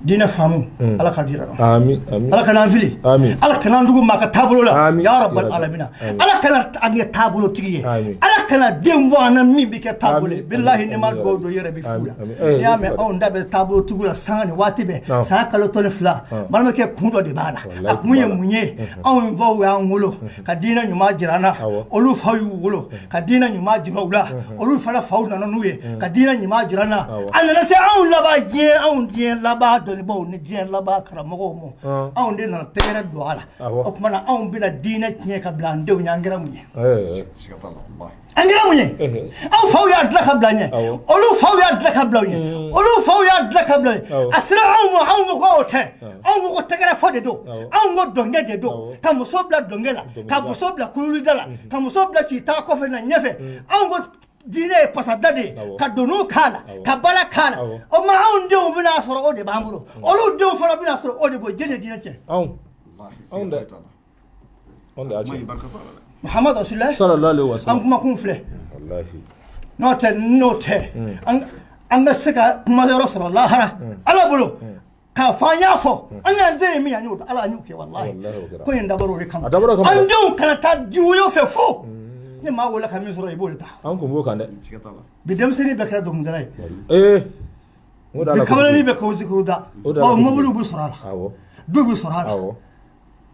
Diinɛ faamu, Ala ka dira. Amin, amin. Ala kana an fili. Amin. Ala kana an dugu maa ka taabolo la. Amin. Ya rabbal Ya Rabbi. alamina. Amin. Ala kana an kɛ taabolotigi ye. Amin. Ala kana den bɔ an na min bɛ kɛ taabolo ye. Amin. Bilahi ni ma Amin. dugawu don i yɛrɛ bɛ fu la. Amin. Amin. Eh, N'i y'a mɛn eh, anw da bɛ taabolotigi la sanga ni waati bɛɛ, Naam. san kalo 12, balimakɛ kun dɔ de b'a la. Wallahi A kun ye kun b'a la. mun ye? Anw faw y'an wolo ka diinɛ ɲuman jira an na. Awɔ. Olu faw y'u wolo ka diinɛ ɲuman jira u la. Olu fana faw nana n'u ye ka diinɛ ɲuman jira an na. Awɔ. A nana se anw laban diɲɛ, anw diɲɛ laban dɔnnibaaw ni diɲɛ laban karamɔgɔw ma. Anw de nana tɛgɛrɛ don a la. Awɔ. O tuma na anw bɛna diinɛ tiɲɛ ka bila an denw ɲɛ, an kɛra mun ye? Eh, eh. Siga t'a la. Wallahi. An kɛra mun ye? Aw faw y'a dilan ka bila ɲɛ, olu faw y'a dilan ka bila u ɲɛ, olu faw y'a dilan ka bila ɲɛ. A sera anw ma, anw ko k'o tɛ, anw ko ko tɛgɛrɛ fɔ de don, anw ko dɔnkɛ de don, ka muso bila dɔnkɛ la, ka muso bila kululida la, ka muso bila k'i taa kɔfɛ na ɲɛfɛ. Anw ko diinɛ ye pasada de ye, ka doniw k'a la, ka bala k'a la. O ma anw denw bɛna sɔrɔ o de b'an bolo, olu denw fana bɛna sɔrɔ o de bolo. Jɛn de diinɛ cɛ. Anw dɛ, anw de y'a cɛ. Muhammad Rasulullah sallallahu alaihi wasallam. An kumakun filɛ. Wallahi. N'o tɛ an ka se ka kuma yɔrɔ sɔrɔ lahara Ala bolo k'a fɔ an y'a fɔ, an y'an se ye min ye, an y'o Ala, an y'o kɛ wallahi. Wallahi, o kɛra. Ko in dabɔra o de kama. A dabɔra o kama An dɛ. denw kana taa jiwoyo fɛ fo ni maa wele ka min sɔrɔ, i b'o de ta. An kun b'o kan dɛ. Bi denmisɛnnin bɛɛ kɛra dɔnkilidala ye. Ee, n ko da Bi la. kamalennin bɛɛ k'o zikiru da. O da la. Ɔ, mobiliw bɛ sɔrɔ a la, du bɛ sɔrɔ a la.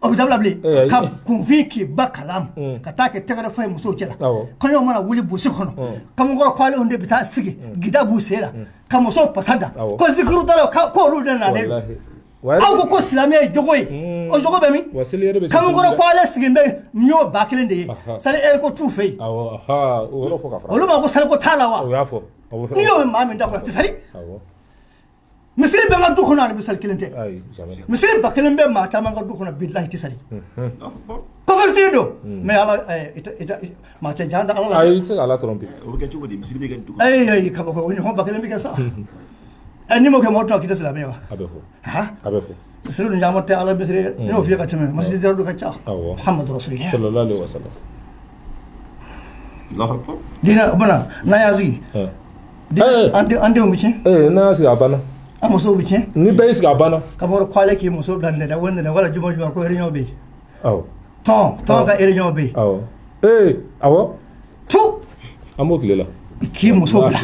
O bɛ dabila bilen. Eh, ayi. Ka kunfin k'i ba kalan ka taa kɛ tɛgɛrɛ fɔ ye musow cɛla. Kɔɲɔ mana wuli burusi kɔnɔ, kamalenkɔrɔ kɔlenw de bɛ taa sigi gida b'u sen la ka musow pasa da ko zikiru dalaw ko olu de nalen don. Wallahi. Wa Aw ko ko silamɛya ye jogo ye, o jogo bɛ min? Wa seli yɛrɛ bɛ Kamalenkɔrɔ kɔlen sigilen bɛ ɲɔ 1000 de ye. Sali eri ko t'u fɛ yen. Awɔ, aha, o yɔrɔ fɔ ka fara. Olu ma ko saliko t'a la wa? O y'a fɔ. Awɔ. N'i y'o maa min da kɔnɔ, a tɛ sali. Misiri bɛ n ka du kɔnɔ, ani bɛ sali kelen tɛ. Ayi, jamais. Misiri 1000 bɛ maa caman ka du kɔnɔ, bilahi tɛ sali. Kɔfɛtiri don, mais Ala i tɛ maa tɛ jan da Ala la. Ayi, i tɛ se ka Ala tromper. O bɛ kɛ cogo di? Misiri bɛ kɛ dugu. Ayi ayi, kabako o ɲɔgɔn 1000 bɛ kɛ sa. Ɛ, n'i m'o kɛ, mɔgɔ tɛna k'i tɛ silamɛ ye wa? A bɛ fɔ. Ha. A bɛ fɔ. Misiri dun caman tɛ Ala misiri ye. Ne y'o f'i ye ka tɛmɛ, masjid dɔ ka ca. Muhammadu Rasulillah. Sallallahu alaihi wasallam. Allahu akbar. Diinɛ o bɛna n'an y'an sigi, an denw bɛ tiɲɛ. Ee, n'an y'a sigi, a banna. An musow bɛ tiɲɛ. Ni bɛɛ y'i sigi, a banna. Kamɔrɔ k'ale k'i muso bila nɛnɛ o nɛnɛ wala juma juma ko réunion bɛ yen. Tɔn ka réunion bɛ yen. Awɔ, ee, awɔ. Tu. An b'o tile la. K'i muso bila,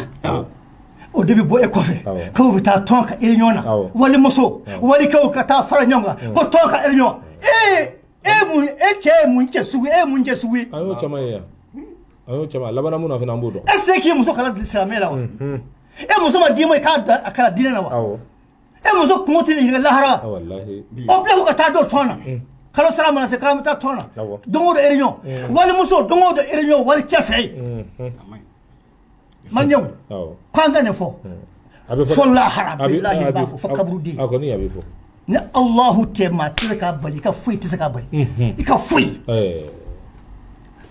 o de bɛ bɔ e kɔfɛ k'aw bɛ taa tɔn ka réunion na, walimuso walikɛw ka taa fara ɲɔgɔn kan ko tɔn ka réunion. E mun, e cɛ ye mun cɛ sugu ye, e ye mun cɛ sugu ye? An y'o caman ye yan, an y'o caman a labanna mun na fana, an b'o dɔn. E se k'i muso kala silamɛ la wa? E muso ma d'i ma i k'a da a kala diinɛ na wa? E muso kungo tɛ ɲininka lahara wa? Wallahi. O bila ko ka taa don tɔn na, kalo sara mana se k'an bɛ taa tɔn na. Don o don réunion, walimuso don o don réunion wali cɛ fɛ yen. Maliyɛnw, k'an ka nin fɔ. A bɛ fɔ. Fo lahara. A bɛ- Bilahi, a n b'a bɛ- fɔ fo kaburuden. A kɔni, a bɛ fɔ. Ni Alahu tɛ, maa tɛ se k'a bali, i ka foyi tɛ se k'a bali, i ka foyi.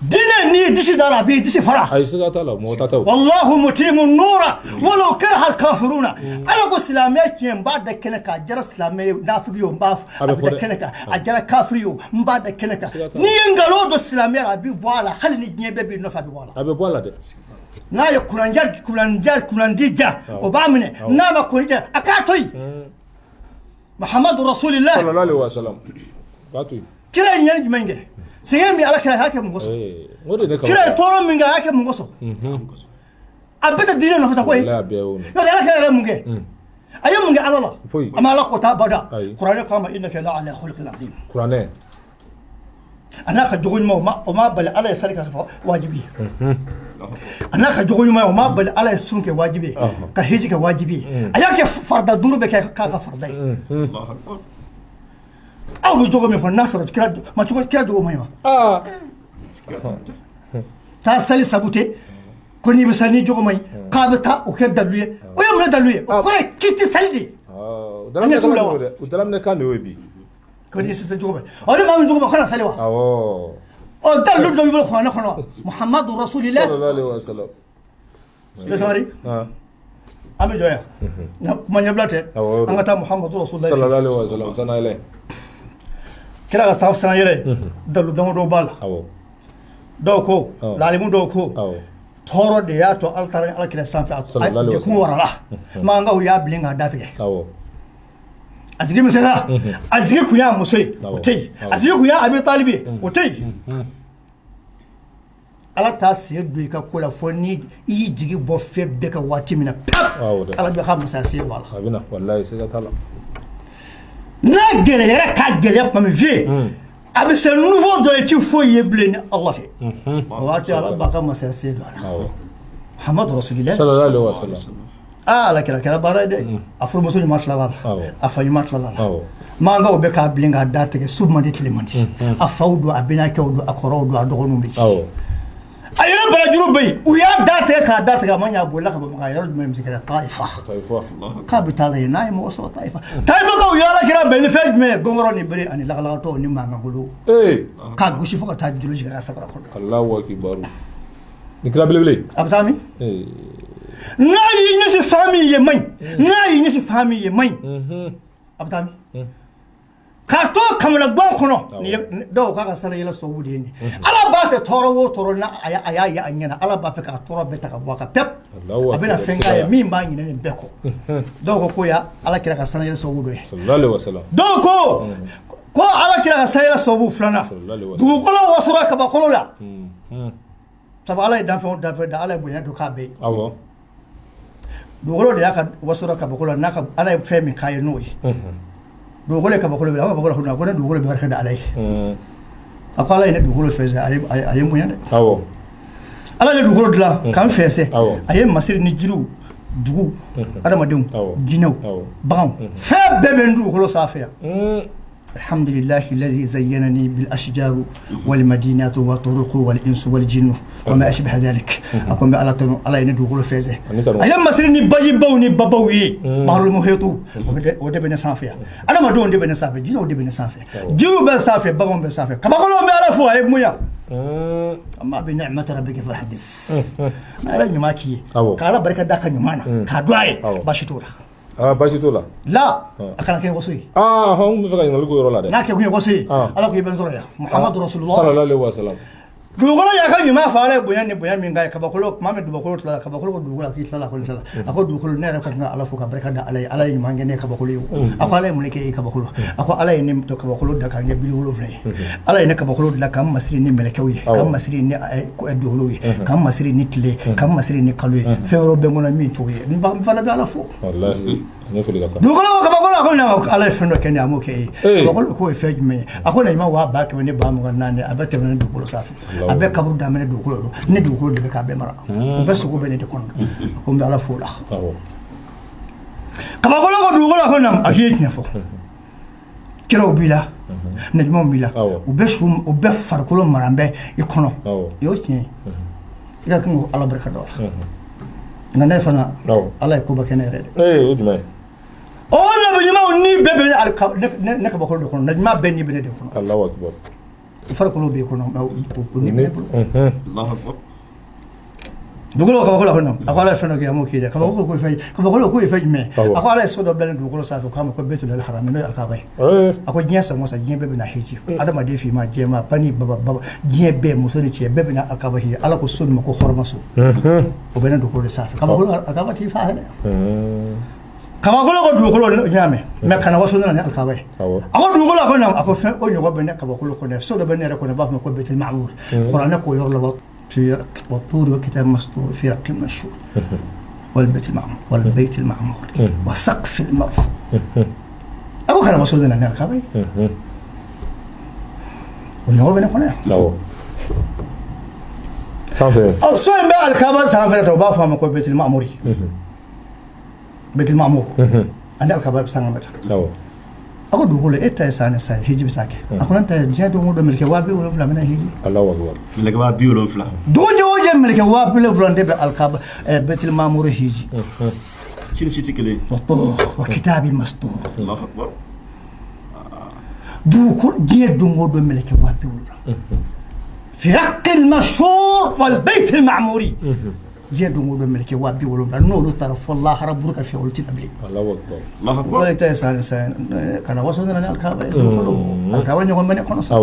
Diinɛ, n'i ye disi da la, a b'i disi fara. Ayi, siga t'a la, mɔgɔ ta tɛ o. Wallahu mutimu nura walau karaha alkafiruna. Ala ko silamɛya tiɲɛ, n b'a da kɛnɛ kan. A jara silamɛ ye, nafigi ye o, n b'a A a bɛ bɛ fɔ da dɛ. kɛnɛ kan. A jara kafiri ye o, n b'a da kɛnɛ kan. Siga t'a la. N'i ye nkalon don silamɛya la, a bɛ bɔ a la. Hali ni diɲɛ bɛɛ b'i nɔfɛ, a bɛ bɔ a la. A bɛ bɔ a la dɛ. N'a ye kunanja kunanja kunnandi ja, o b'a minɛ. N'a ma kunni ja, a k'a to yen. Muhammadu Rasulillah. Sallallahu alaihi wasallam, b'a to yen. Kira ye ɲɛni jumɛn kɛ? Sɛgɛn min Ala kira a y'a kɛ mun kosɔn? O de ye ne kaba. Kira ye tɔɔrɔ min kɛ, a y'a kɛ mun kosɔn? A bɛɛ tɛ diinɛ nɔfɛ ta koyi. Walahi, a bɛɛ y'o nɔ. N'o tɛ, Ala kira yɛrɛ ye mun kɛ? A ye mun kɛ Ala la? Foyi. A ma Ala kɔta abada. Ayi. Kuranɛ k'a ma innaka la ala khuluqin azim. Kuranɛ. A n'a ka jogo ɲuman, o ma bali Ala ye sali ka fɔ wajibi ye. A n'a ka jogo ɲuman, o ma bali Ala ye sun kɛ wajibi ye, ka hiji kɛ wajibi ye. A y'a kɛ farida duuru bɛ kɛ k'a ka farida ye. Allahu akbar. Aw bɛ jogo min fɔ, n'a sɔrɔ kira ma cogo, kira jogo man ɲi wa? Taa sali sabu tɛ ko n'i bɛ sali ni jogo man ɲi, k'a bɛ taa o kɛ dalu ye. O ye mun ye dalu ye? O kɔrɔ ye k'i tɛ sali de. O An ɲɛ t'u la wa? dɛ, o dalaminɛ kan de y'o ye bi. Ko n'i sisan jogo bɛ ɔ, ni maa min jogo ma, kana sali wa? Awɔ. Ɔ, dalu dɔ b'i bolo kuranɛ kɔnɔ, Muhammadu Rasulillah. Sallallahu alaihi wasallam. Bɛ sabali. An bɛ jɔ yan na, kuma ɲɛbila tɛ. An ka taa Muhammadu Rasulillah. Sallallahu alaihi wasallam, sanayɛlɛ. Kira ka san yɛlɛ, dalu damadɔ b'a la. Dɔw ko, laalimu dɔw ko tɔɔrɔ de y'a to Ala taara ni Ala kira sanfɛ, a Sallallahu alaihi dekun wasallam. warala, mankanw y'a bilen k'a datigɛ. A jigi misɛnya, a jigi kun y'a muso ye, o tɛ yen. A jigi kun y'a Abi Talibi ye, o tɛ yen. Ala t'a sen don i ka ko la fo ni i y'i jigi bɔ fɛn bɛɛ ka waati min na pep, Awɔ dɛ. Ala bɛ ka masaya sen don a la. A bɛ na, walahi, siga t'a la. N'a gɛlɛyara k'a gɛlɛya tuma min, vieux, a bɛ se niveau dɔ ye, i ti foyi ye bilen ni Ala fɛ, o waati Ala b'a ka masaya sen don a la. Muhammadu Rasulillah. Sallallahu alaihi wasallam. Aa, Ala kira kɛra baara ye dɛ. A furumuso ɲuman tilala a la, a fa ɲuman tilala a la. Mankanw bɛ k'a bilen k'a da tigɛ, su man di, tile man di. A faw don, a binaakɛw don, a kɔrɔw don, a dɔgɔninw bɛ yen. A yɛrɛ barajuru bɛ yen, u y'a da tigɛ k'a da tigɛ, a ma ɲɛ, a bolila ka bɔ Maka. Yɔrɔ jumɛn bɛ se ka kɛ Tayifa? Tayifa. K'a bɛ taa lajɛ n'a ye mɔgɔ sɔrɔ Tayifa. Tayifakaw ye ala kira bɛn ni fɛn jumɛn ye? Gɔngɔrɔ ni bere ani lagalagatɔw ni mankankolo, k'a gosi fo ka taa joli jigin a ka sabara kɔnɔ. Allahu akibaru. Ni kira belebele. A bɛ taa min? N'a y'i ɲɛsin fan min ye man ɲi, n'a y'i ɲɛsin fan min ye man ɲi, a bɛ taa min? K'a to kamanagan kɔnɔ nin ye, dɔw k'a ka sanayɛlɛ sababu de ye nin ye. Ala b'a fɛ tɔɔrɔ o tɔɔrɔ n'a a y'a ye a ɲɛna, Ala b'a fɛ k'a tɔɔrɔ bɛɛ ta ka bɔ a kan pep. Allahu A bɛna akbar. fɛn k'a ye min b'a ɲinɛ nin bɛɛ kɔ. Dɔw ko k'o ya Ala kira ka sanayɛlɛ sababu dɔ ye. Sallallahu alaihi wasallam. Dɔw ko ko Ala kira ka sanayɛlɛ sababu filanan, Sallallahu alaihi wasallam. dugukolo wasora kabakolo la, sabu Ala ye danfɛn o danfɛn da, Ala ye bonya don k'a bɛɛ ye. Dugukolo de y'a ka wasora kabakolo la, n'a ka Ala ye fɛn min k'a ye n'o ye. Dugukolo ye kabakolo bɛ, a ko kabakolo ko ne dugukolo bɛ barika da Ala ye. A ko Ala ye ne dugukolo fɛnsɛ, a ye n bonya dɛ. Ala ye dugukolo dilan k'an fɛnsɛ, a ye masiri ni jiriw, dugu, adamadenw, jinɛw, baganw, fɛn bɛɛ bɛ n dugukolo sanfɛ yan. الحمد لله الذي زينني بالأشجار والمدينة والطرق والإنس والجن وما أشبه ذلك. أكون على على يندو غلو فيزه. أيام مسير ni baji baw ni babaw ye baharul muhitu, o de bɛ ne sanfɛ yan. Adamadenw de bɛ ne sanfɛ, jinɛw de bɛ ne sanfɛ, jiriw bɛ sanfɛ, baganw bɛ sanfɛ, kabakolow bɛ Ala fo, a ye mun yan? Amma bi ni'mati rabbika fahaddis. Ala ɲuman k'i ye, k'Ala barika da ka ɲuman na k'a dɔn a ye, baasi t'o la. Ah, baasi t'o la. La, a kana kɛ waso ye. Ah, hɔn, n bɛ fɛ ka ɲininkali k'o yɔrɔ la dɛ. N'a kɛ kun ye waso ye, Ah. Ala ko i bɛ n sɔrɔ yan, Muhammadu Rasulullah. Sallallahu alaihi wasallam. Dugukolo y'a ka ɲuman fɔ, Ala ye bonya ni bonya min k'a ye, kabakolo tuma min dugukolo tilala, kabakolo ko dugukolo k'i tilala, ko n tilala. A ko dugukolo, ne yɛrɛ ka kan ka Ala fo ka barika da Ala ye, Ala ye ɲuman kɛ ne ye kabakolo ye o. A ko Ala ye mun de kɛ e ye kabakolo? A ko Ala ye ne to kabakolo da k'an kɛ 70 ye. Ala ye ne kabakolo dilan k'an masiri ni mɛlɛkɛw ye, k'an masiri ni dugukolo ye, k'an masiri ni tile, k'an masiri ni kalo ye. Fɛn wɛrɛw bɛ n kɔnɔ min t'o ye, n fana bɛ Ala fo. Wallahi, ne foli ka kan. Dugukolo ko kabakolo, a ko ne Ala ye fɛn dɔ kɛ ne ye, a m'o kɛ e ye. Ee. Kabakolo k'o ye fɛn jumɛn ye? A ko ɲuman 144000, a bɛ tɛmɛ ne dugukolo sanfɛ, a bɛɛ kaburu daminɛ dugukolo don, ne dugukolo de bɛ k'a bɛɛ mara, o bɛɛ sogo bɛ ne de kɔnɔ. A ko n bɛ Ala fo o la. Kabakolo ko dugukolo, a ko na, a k'i ye tiɲɛ fɔ, kiraw b'i la, naɲumanw b'i la, u bɛ su, u bɛɛ farikolo mara bɛ i kɔnɔ. I y'o tiɲɛ ye, i ka kan k'o Ala barika da o la. Nka ne fana, Ala ye koba kɛ ne yɛrɛ dɛ. Ee, o jumɛn ye? O nabi ɲumanw ni bɛɛ bɛ ne ne kabakolo de kɔnɔ, naɲuman bɛɛ ni bɛ ne de kɔnɔ. Allahu akbar. U farikolo b'i kɔnɔ, mais u ni bɛ ne bolo. Allahu akbar. Dugukolo kabakolo kɔnɔ, a ko Ala ye fɛn dɔ kɛ, a m'o k'i dɛ. Kabakolo ko fɛn, kabakolo ko ye fɛn jumɛn? A ko Ala ye so dɔ bila ne dugukolo sanfɛ, k'a ma ko Betul Haram, n'o ye Alikaba ye. A ko diɲɛ san o san, diɲɛ bɛɛ bɛna hiji, adamaden finman, jɛman, bani, baba baba, diɲɛ bɛɛ, muso ni cɛ bɛɛ bɛna Alikaba hiji. Ala ko so nin ma ko hɔrɔma so, o bɛ ne dugukolo de sanfɛ. Kabakolo, Alikaba t'i fa dɛ. Kabakolo ko dugukolo, n y'a mɛn, mais kana waso ne na ni Alikaba ye. A ko dugukolo, a ko na, a ko fɛn o ɲɔgɔn bɛ ne kabakolo kɔnɔ, so dɔ bɛ ne yɛrɛ kɔnɔ, u b'a fɔ ma ko Betul Ma'mur. Kuranɛ k'o yɔrɔ la, في والطور وكتاب مسطور في رق منشور والبيت المعمور والبيت المعمور والسقف المرفوع. أبو كان مسؤول عن الكعبة والنور بين قناة. sanfɛ. Ɔ, so in bɛ alikaba sanfɛ ta, u b'a fɔ a ma ko Betul Ma'muri, Betul Ma'mur, ani alikaba bɛ sanga bɛ ta. A ko dugukolo, e ta ye san ni san ye, hiji bɛ taa kɛ. A ko ne ta ye diɲɛ don o don mɛlɛkɛ 70000 bɛna hiji. Allahu akbar. Mɛlɛkɛ 70,000. Dugu jɛ o jɛ, mɛlɛkɛ 70000 de bɛ alikaba Betul Ma'mur hiji. Sini si tɛ kelen ye. Wa kitabi mastur. Allahu akbar. Dugukolo, diɲɛ don o don mɛlɛkɛ 70000 fi haqqil mashhur wal bayt al ma'muri, diɲɛ don o don mɛlɛkɛ 70000, n'olu taara fɔ lahara buru ka fiyɛ, olu tɛ na bilen. Allahu akbar. Allahu akbar. Wala ta ye san san kana waso nana ni alikaba ye, dugukolo, alikaba ɲɔgɔn bɛ ne kɔnɔ sa.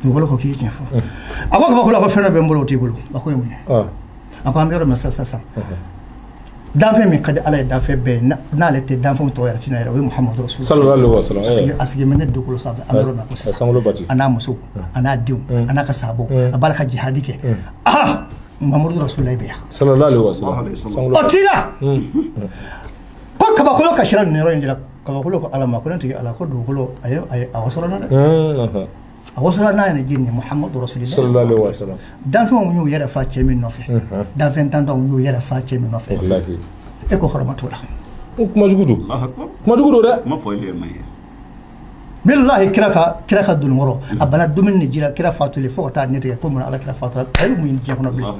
Dugukolo ko k'i ye tiɲɛ fɔ. A ko kabakolo, a ko fɛn dɔ bɛ n bolo, o t'i bolo. A ko ye mun ye? A ko an bɛ yɔrɔ min sisan sisan, danfɛn min ka di Ala ye, danfɛn bɛɛ ye, n'ale tɛ danfɛnw tɔgɔ yɛrɛ tɛna yɛrɛ, o ye Muhamadu Rasulullah. Sallallahu alaihi wasallam. A sigi bɛ ne dugukolo sanfɛ, an bɛ yɔrɔ min ko sisan. Sankolo bati. A n'a muso, a n'a denw, a n'a ka sababu, a b'a la ka jihadi kɛ. Ah, Muhamadu Rasulullah bɛ yan. Sallallahu alaihi wasallam. O t'i la ko kabakolo kasira nin yɔrɔ in de la. Kabakolo ko Ala ma ko ne tigi Ala, ko dugukolo a ye a wasɔrɔ na dɛ, a wasɔrɔ n'a yɛrɛ jiri ni Muhamadu Rasulullah. Sallallahu alaihi wasallam. Danfɛnw y'u yɛrɛ fa cɛ min nɔfɛ, danfɛn tantanw y'u yɛrɛ fa cɛ min nɔfɛ. Wallahi. E ko hɔrɔma t'o la. Kuma jugu don. Allahu akbar. Kuma jugu don dɛ. Kuma fɔ ile ma ye. Bilahi, kira ka doni kɔrɔ, a bana dumuni ni ji la. Kira fatulen, fo ka taa ne tigɛ ko mun? Ala kira fatura, a ye mun ɲini diɲɛ kɔnɔ bilen?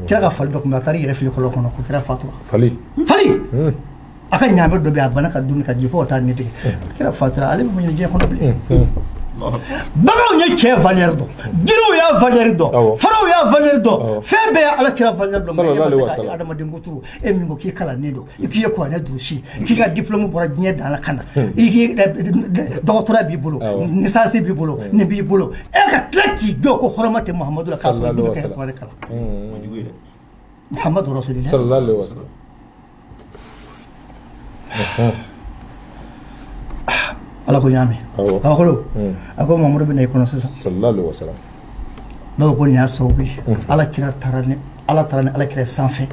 Kira ka fali dɔ tun bɛ, a taara i yɛrɛ fili kɔlɔn kɔnɔ ko kira fatura. Fali. Fali, a ka ɲaamɛ dɔ bɛ yen, a bana ka dumuni ka ji fo ka taa ne tigɛ. Kira fatura, ale bɛ mun ɲini diɲɛ kɔnɔ bilen? Baganw ye cɛ valeur dɔn, jiriw y'a valeur dɔn, faraw y'a valeur dɔn, fɛn bɛɛ ye ala kira valeur dɔn. Mais e ma se ka adamaden kuturu, e min ko k'i kalannen don, i k'i ye kuranɛ durusi, k'i ka diplôme bɔra diɲɛ dan la ka na, i k'i dɔgɔtɔrɔya b'i bolo, licence b'i bolo, nin b'i bolo, e ka tila k'i jɔ ko hɔrɔma tɛ Muhamadu la, k'a sɔrɔ i bɛ kɛ kuranɛ kalan. Muhamadu Rasulillah. Sallallahu alaihi wasallam. Ala ko ɲaamɛ kabakolo, a ko Mamadu bɛ na i kɔnɔ sisan. Sallallahu alaihi wasallam. Dɔw ko nin y'a sababu ye ala kira taara ni ala taara ni ala kira sanfɛ.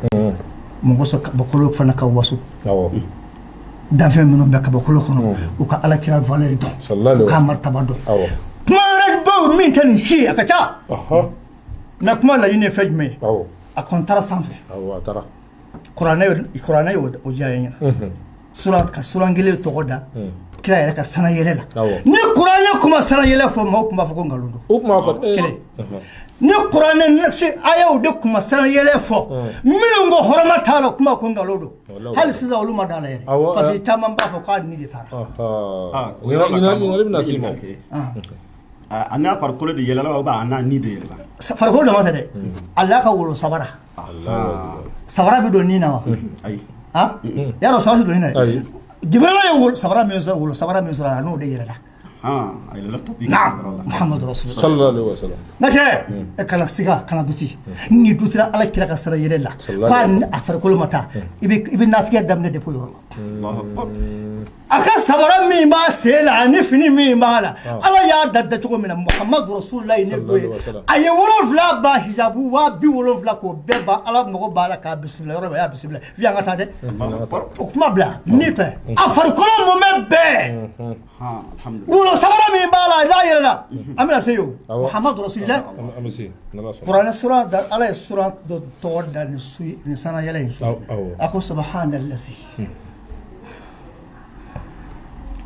Mun kosɔn? Kabakolo fana ka waso. Danfɛn minnu bɛ kabakolo kɔnɔ, u ka ala kira valeur dɔn, u k'a martaba dɔn. Kuma wɛrɛ baw min tɛ nin si ye, a ka ca, mais kuma laɲini ye fɛn jumɛn ye? A kɔni taara sanfɛ. Kuranɛ y'o diya ye ɲɛna. Suran ka suran kelen tɔgɔ da kira yɛrɛ ka sana yɛlɛ la. Ni kuranɛ kuma sana yɛlɛ fɔ, maaw tun b'a fɔ ko nkalon don. O tun b'a fɔ. Kelen, ni kuranɛ ayaw de kuma sana yɛlɛ fɔ, minnu ko hɔrɔma t'a la, kuma ko nkalon don. Hali sisan olu ma da la yɛrɛ, parce que caman b'a fɔ k'a ni de taara. Ɲininkali bɛna s'i ma. A n'a farikolo de yɛlɛla wa, a n'a ni de yɛlɛla? Farikolo dama tɛ dɛ, a n'a ka wolo sabara. Sabara bɛ don ni na wa? Ayi. Ah, y'a dɔn sabara tɛ don ni na dɛ. Jibirila ye wolo sabara min sɔrɔ, wolo sabara min sɔrɔ, a n'o de yɛlɛla. A yɛlɛla tapi. Naam, Muhammadu Rasulullah. Sallallahu alaihi wasallam. Na cɛ, e kana siga, kana duti. Ni dutira ala kira ka sira yɛlɛ la k'a ni a farikolo ma taa, i bɛ nafigiya daminɛ depuis o yɔrɔ la. A ka sabara min b'a sen la ani fini min b'a la, ala y'a da dacogo min na, Muhammadu Rasulullah ne do ye, a ye 70 ba hijabu 70,000 k'o bɛɛ ba. Ala mago b'a la k'a bisimila yɔrɔ min, a y'a bisimila fi. An ka taa dɛ, o kuma bila ni fɛ, a farikolo mumɛ bɛɛ, wolo sabara min b'a la n'a yɛlɛla, an bɛna se yen o. Muhammadu Rasulullah. An bɛ se n'Ala sɔnna. Kuranɛ sura da, ala ye sura dɔ tɔgɔ da ni su ni sana yɛlɛ in su. A ko subhanallazi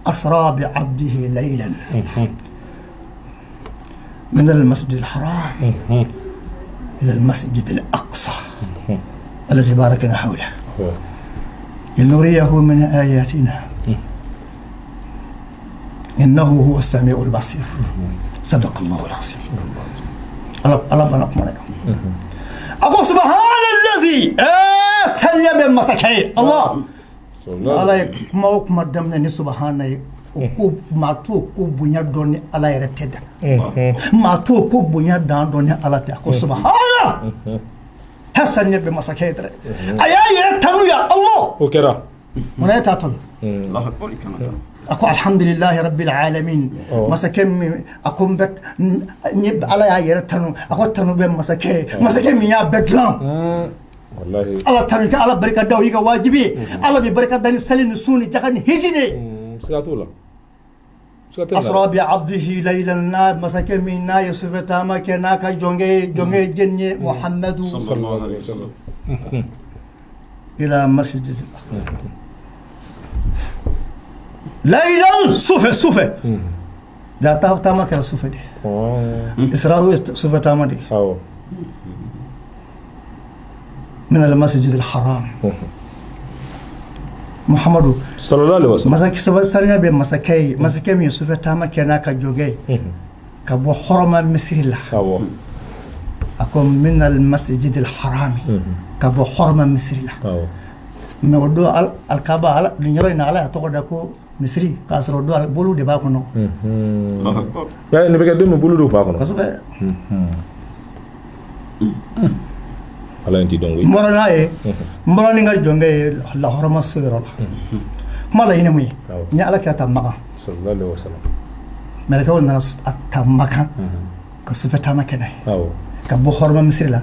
أسرى بعبده ليلا من المسجد الحرام إلى المسجد الأقصى الذي باركنا حوله لنريه من آياتنا إنه هو السميع البصير. صدق الله العظيم. الله الله بنا كمان. أقول سبحان الذي سلم مسكين الله. Ala ye kuma o kuma daminɛ ni subahana ye, o ko maa t'o ko bonya dɔn ni ala yɛrɛ tɛ da, maa t'o ko bonya dan dɔn ni ala tɛ. A ko subahana, hasan ɲɛ bɛ masakɛ ye dɛ, a y'a yɛrɛ tanu ya Allah. O kɛra. Munna e t'a tanu? A ko alhamdulilahi rabbil alamin. Masakɛ min, a ko n bɛ n ala y'a yɛrɛ tanu, a ko tanu bɛ masakɛ ye, masakɛ min y'a bɛɛ dilan. Ala tanu kɛ, ala barika da, o y'i ka wajibi ye. Ala bɛ barika da ni sali ni sun ni jaka ni hiji de ye. Siga t'o la. Asra bi abdihi laylan, n'a masakɛ min n'a ye sufɛ taama kɛ n'a ka jɔnkɛ ye, jɔnkɛ ye jɛni ye? Muhammadu. Sallallahu alaihi wasallam. Ila masjid laylan, sufɛ, sufɛ da taama kɛra sufɛ de. Isra ye sufɛ taama de. من المسجد الحرام محمد sallallahu alaihi wasallam. Masakɛ sariya bɛ masakɛ ye, masakɛ min ye sufɛ taama kɛ n'a ka jɔnkɛ ye ka bɔ hɔrɔma misiri la. A ko min almasjid alharam, ka bɔ hɔrɔma misiri la. Mais o don alkaba, ala nin yɔrɔ in na, ala y'a tɔgɔ da ko misiri, k'a sɔrɔ o don bolo de b'a kɔnɔ. Nin bɛ kɛ don min, bolo de b'a kɔnɔ. Kosɛbɛ. Ala in t'i dɔn koyi. N bɔra n'a ye, n bɔra ni n ka jɔnkɛ ye lahɔrɔma so yɔrɔ la. Kuma laɲini mun ye? N ye ala kira ta Makan. Sallallahu alaihi wasallam. Mɛlɛkɛw nana a ta Makan ka sufɛ taama kɛ n'a ye ka bɔ hɔrɔma misiri la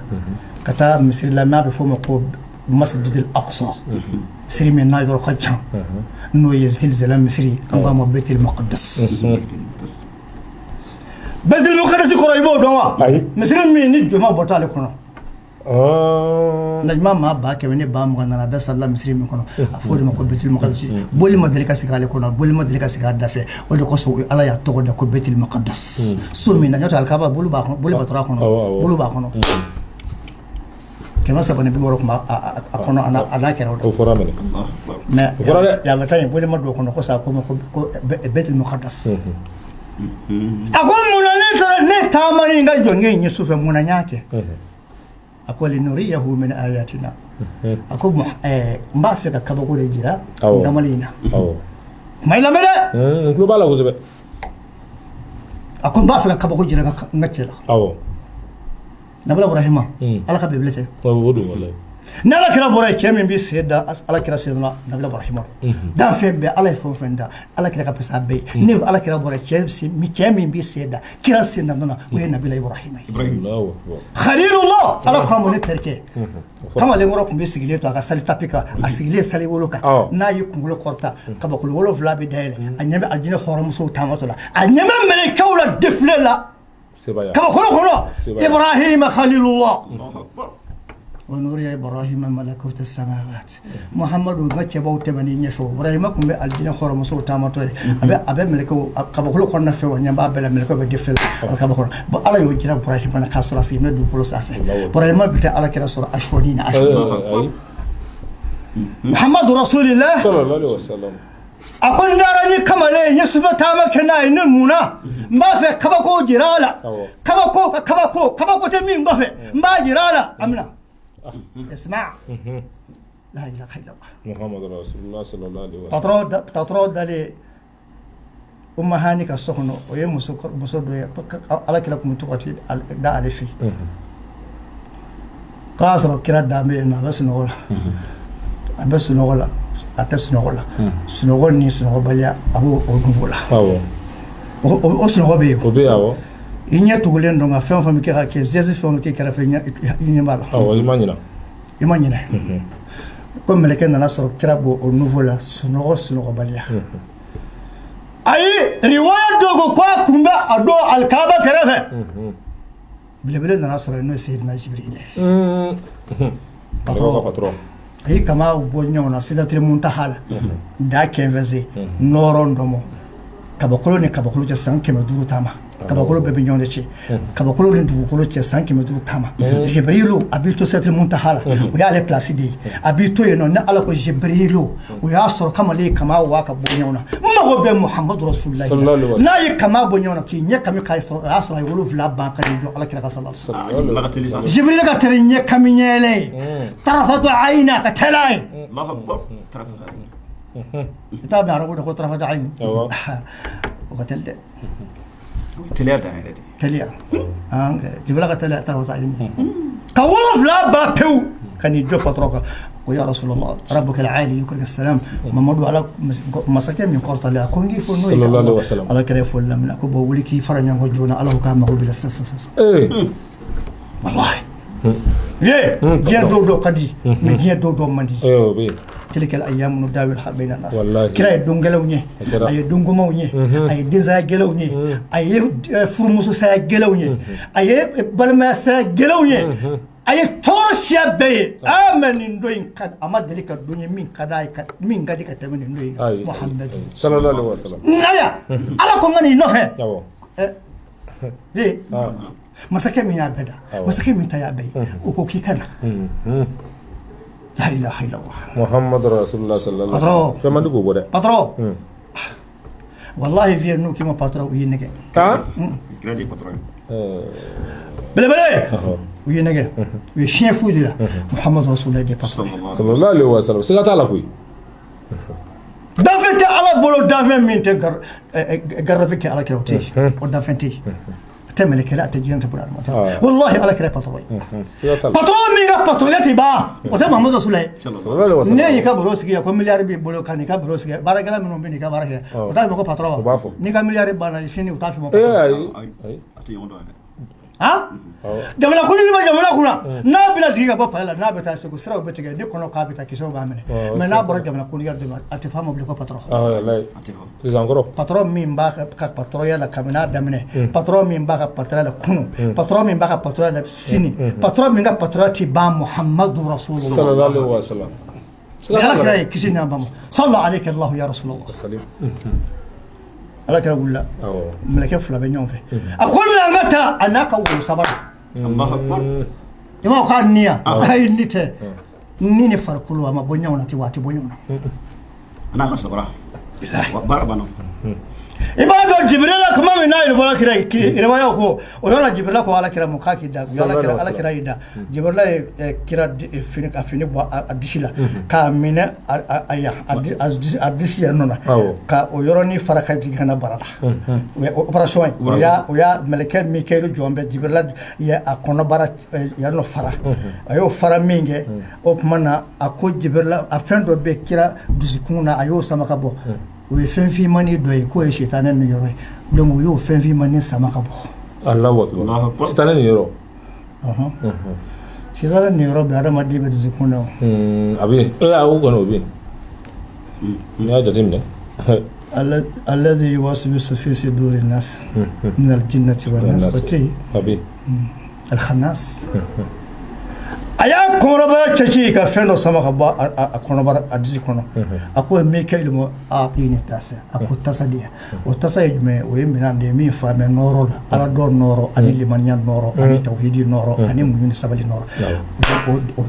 ka taa misiri la n'a bɛ f'o ma ko masjid al-aqsa, misiri min n'a yɔrɔ ka jan, n'o ye zilzala misiri, an k'a ma Baitul Maqdis. Baitul Maqdis kɔrɔ, i b'o dɔn wa? Ayi. Misiri min ni joma bɔtɔ ale kɔnɔ. Najima maa 120,000 nana a bɛɛ salila misiri min kɔnɔ, a fɔ o de ma ko Betul Maqdis. Boli ma deli ka sigi ale kɔnɔ, boli ma deli ka sigi a da fɛ. O de kosɔn Ala y'a tɔgɔ da ko Betul Maqdis. So min na, n'o tɛ alikaba bolo b'a kɔnɔ, boli batora kɔnɔ, bolo b'a kɔnɔ. 360 tun b'a a kɔnɔ, a n'a kɛra o O fɔra minɛ. Mais O fɔra dɛ. Yabata yen, boli ma don o kɔnɔ ko sa ko ma ko Betul Maqdis. A ko mun na ne taara, ne taama ni n ka jɔnkɛ in ye sufɛ, mun na n y'a kɛ? A ko linuriyahu min ayatina. A ko n b'a fɛ ka kabako de jira Awɔ. n kamalen in na. Kuma i lamɛn dɛ. N tulo b'a la kosɛbɛ. A ko n b'a fɛ ka kabako jira n ka cɛ la. Nabila Ibrahima, Ala ka belebele tɛ. O don walayi. Ni Ala kira bɔra yen, cɛ min bɛ sen da Ala kira sen na, Nabila Ibrahima. Dan fɛn bɛɛ, Ala ye fɛn o fɛn da, Ala kira ka fisa a bɛɛ ye. Ni Ala kira bɔra yen, cɛ min bɛ sen da kira sen na nɔ na, o ye Nabila Ibrahima ye. Ibrahim. Allahu akbar. Khalilullah, Ala ko a ma ne terikɛ. Kamalen kɔrɔ tun bɛ sigilen to a ka sali tapi kan, a sigilen sali wolo kan. N'a ye kunkolo kɔrɔta, kabakolo 7 bɛ dayɛlɛ, a ɲɛ bɛ alijinɛ hɔrɔnmusow taamatɔ la, a ɲɛ bɛ mɛlɛkɛw la défilé la. Sebaya. Kabakolo kɔnɔ. Sebaya. Ibrahima Khalilullah. Allahu akbar. Wa nuriya Ibrahima malakuta samawat. Muhammadu, n ka cɛbaw tɛmɛn'i ɲɛfɛ. Ibrahima tun bɛ alijinɛ hɔrɔnmusow taamatɔ ye, a bɛ mɛlɛkɛw kabakolo kɔnɔna fɛ, o ɲɛ b'a bɛɛ la, mɛlɛkɛw bɛ défilé la alikaba kɔnɔ. Bon, Ala y'o jira Ibrahima na k'a sɔrɔ a sigilen bɛ dugukolo sanfɛ. Ibrahima bɛ taa Ala kira sɔrɔ a sɔɔni na, a sɔɔni. Ayi. Muhammadu Rasulillah. Sallallahu alaihi wasallam. A ko n taara ni kamalen ye, n ye sufɛ taama kɛ n'a ye ne mun na? N b'a fɛ kabako jira a la. Kabako ka kabako, kabako tɛ min kɔfɛ, n b'a jira a la. Amina, isma, la ilaha illallah. Muhammad Rasulullah sallallahu alaihi wasallam. Patron dalen Umma Hani ka so kɔnɔ, o ye muso dɔ ye, Ala kira tun bɛ to ka da ale fɛ yen. K'a y'a sɔrɔ kira dan bɛ yen nɔ, a bɛ sunɔgɔ la, a bɛ sunɔgɔ la, a tɛ sunɔgɔ la, sunɔgɔ ni sunɔgɔbaliya, a b'o o niveau la. O sunɔgɔ bɛ yen. O bɛ yen, awɔ. I ɲɛ tugulen don, nka fɛn o fɛn bɛ kɛ ka kɛ zɛsi, fɛn o fɛn bɛ kɛ kɛrɛfɛ, i ɲɛ b'a la. Awɔ, i ma ɲina. I ma ɲinɛ ko mɛlɛkɛ nana sɔrɔ kira b'o o niveau la, sunɔgɔ sunɔgɔbaliya. Ayi, riwaya dɔw ko k'a kun bɛ a don alikaba kɛrɛfɛ, belebele nana sɔrɔ yen, n'o ye Seyidina Jibril ye. Patron ka patron. A ye kama bɔ ɲɔgɔn na Sidratil Muntaha la, da kɛnfɛse nɔrɔ ndɔmɔ, kabakolo ni kabakolo cɛ san 500 taama, kabakolo bɛɛ bɛ ɲɔgɔn de cɛ, kabakolo ni dugukolo cɛ san 500 taama. Jibrilu a b'i to Sidratil Muntaha la, o y'ale place de ye, a b'i to yen nɔ. Ni Ala ko Jibrilu, o y'a sɔrɔ kamalen ye kama waa ka bɔ ɲɔgɔn na, n mago bɛ Muhamadu Rasululahi. Sallallahu alaihi wasallam. N'a ye kama bɔ ɲɔgɔn na k'i ɲɛ kami k'a sɔrɔ, o y'a sɔrɔ a ye 7 ban ka n'i jɔ Ala kira ka sallallahu alaihi wasallam. Ala ka teli sa. Jibril ka teri ɲɛ kami ɲɛɛlɛ ye, tarafatu ayina ka tɛlɛ ye. Allahu akbar. Tarafata. I t'a mɛn arabu de ko tarafatu ayini. O ka teli dɛ. O ye teliya dan yɛrɛ de. Teliya. Jibril ka teliya, tarafatu ayini ka 7 ban pewu ka n'i jɔ patron kan ko ya Rasulallah, rabbuka al-ali yukrika salam. Mamadu, Ala masakɛ min kɔrɔtalen, a ko n k'i fo n'o ye. Sallallahu alaihi wasallam. Ala kɛra foli laminɛ, a ko bon, wuli k'i fara ɲɔgɔn kan joona, Ala ko k'a mago b'i la sisan sisan sisan. Wallahi vieux, diɲɛ dɔw dɔw ka di, mais diɲɛ dɔw dɔw man di. O bɛ yen. Tilka al-ayyamu nudawiluha bayna nas. Wallahi. Kira ye don gɛlɛnw ye, A kɛra. a ye don gomaw ye, a ye densaya gɛlɛnw ye, a ye furumuso saya gɛlɛnw ye, a ye balimaya saya gɛlɛnw ye, a ye tɔɔrɔ siya bɛɛ ye. Aa, mais nin don in ka a ma deli ka don ye min ka d'a ye, min ka di ka tɛmɛ nin don in kan. Ayi. Muhamadu Sallallahu alaihi wasallam. Nka yan, Ala ko n ka n'i nɔfɛ. Ee, masakɛ min y'a bɛɛ da, masakɛ min ta y'a bɛɛ ye, o ko k'i ka na. La ilaha illallah. Muhammad Rasulullah sallallahu alaihi Patron. wasallam. Fɛn man di k'o bɔ dɛ. Patron, wallahi vieux, n'u k'i ma patron, u y'i nɛgɛ. Kira de ye patron ye. Belebele, u y'i nɛgɛ, u ye fiɲɛ foyi de la. Muhammadu Rasulullah de patron ye. Sallallahu Sallallahu alaihi wasallam. Siga t'a la koyi. Danfɛn tɛ Ala bolo, danfɛn min tɛ garafe kɛ Ala kira, o tɛ yen, o danfɛn tɛ yen, a tɛ mɛlɛkɛ la, a tɛ jinɛ, tɛ bolo adamaden. Wallahi, Ala kira ye patron ye. Siga t'a la. Patron min ka patronya tɛ ban, o tɛ Muhammadu Rasulullah ye. Sallallahu alaihi wasallam. Ne y'i ka baro sigi yan ko miliyari b'i bolo, ka n'i ka baro sigi, baarakɛla minnu bɛ n'i ka baara kɛ, o t'a fɔ ko patron. O b'a fɔ. N'i ka miliyari banna sini, u t'a fɔ ma Ee patron. ayi. Ayi. Ayi. A tɛ ɲɔgɔn dɔn yɛrɛ. Han, jamana kuntigi bɛ jamana kunna, n'a bɛna jigin ka bɔ palais la, n'a bɛ taa Segu, siraw bɛ tigɛ. Ni kɔnɔ k'a bɛ taa, kisɛw b'a minɛ. Mais n'a bɔra jamana kuntigi la, a tɛ f'a ma bilen ko patron. Président kɔrɔ. Patron min b'a ka patronya la kabini a daminɛ, patron min b'a ka patronya la kunun, patron min b'a ka patronya la sini, patron min ka patronya ti ban, Muhammadu Rasulullah. Sallallahu alaihi wa sallam. Ala kira ye kisi ni ba ma. Sallu alayka Allah ya Rasulullah. Ala kira wulila, mɛlɛkɛ fila bɛ ɲɔgɔn fɛ. A ko ni an ka taa, a n'a ka wolo sabara. Allahu akbar. I b'a fɔ k'a ni yan, ayi, ni tɛ, ni ni farikolo a ma bɔ ɲɔgɔn na ten wa, a tɛ bɔ ɲɔgɔn na. A n'a ka sabara. Baara banna. I b'a dɔn Jibirila kuma min n'a yɛrɛ fɔra kira ye, riwayaw ko o yɔrɔ la, Jibirila ko ala kira ma k'a k'i da. U ye ala kira, ala kira y'i da. Jibirila ye kira fini ka fini bɔ a disi la k'a minɛ a yan a disi yan nɔ na, ka o yɔrɔnin fara ka jigin ka na bara la. O ye opération ye. O y'a mɛlɛkɛ Mikɛli jɔn bɛ. Jibirila ye a kɔnɔbara yan nɔ fara. A y'o fara min kɛ, o tuma na a ko Jibirila, a fɛn dɔ bɛ kira dusukun na, a y'o sama ka bɔ. O ye fɛn finmani dɔ ye k'o ye sitanɛ niyɔrɔ ye. Donc o y'o fɛn finmani sama ka bɔ. Allahu akbar, sitanɛ niyɔrɔ. Sitanɛ niyɔrɔ bɛ adamaden bɛ dusukun na o. A bɛ yen, ee, a o kɔni o bɛ yen, n'i y'a jateminɛ. الذي يوسوس في صدور الناس من الجنة والناس. O tɛ yen. A bɛ yen. الخناس. A y'a kɔnɔbara cɛci ka fɛn dɔ sama ka bɔ a kɔnɔbara, a disi kɔnɔ. A ko Mikɛli ma: a i ni tasa. A ko tasa de yan. O tasa ye jumɛn ye? O ye minɛn de ye min fa bɛ nɔɔrɔ la, ala dɔ nɔɔrɔ ani limaniya nɔɔrɔ ani tawhidi nɔɔrɔ ani muɲu ni sabali nɔɔrɔ.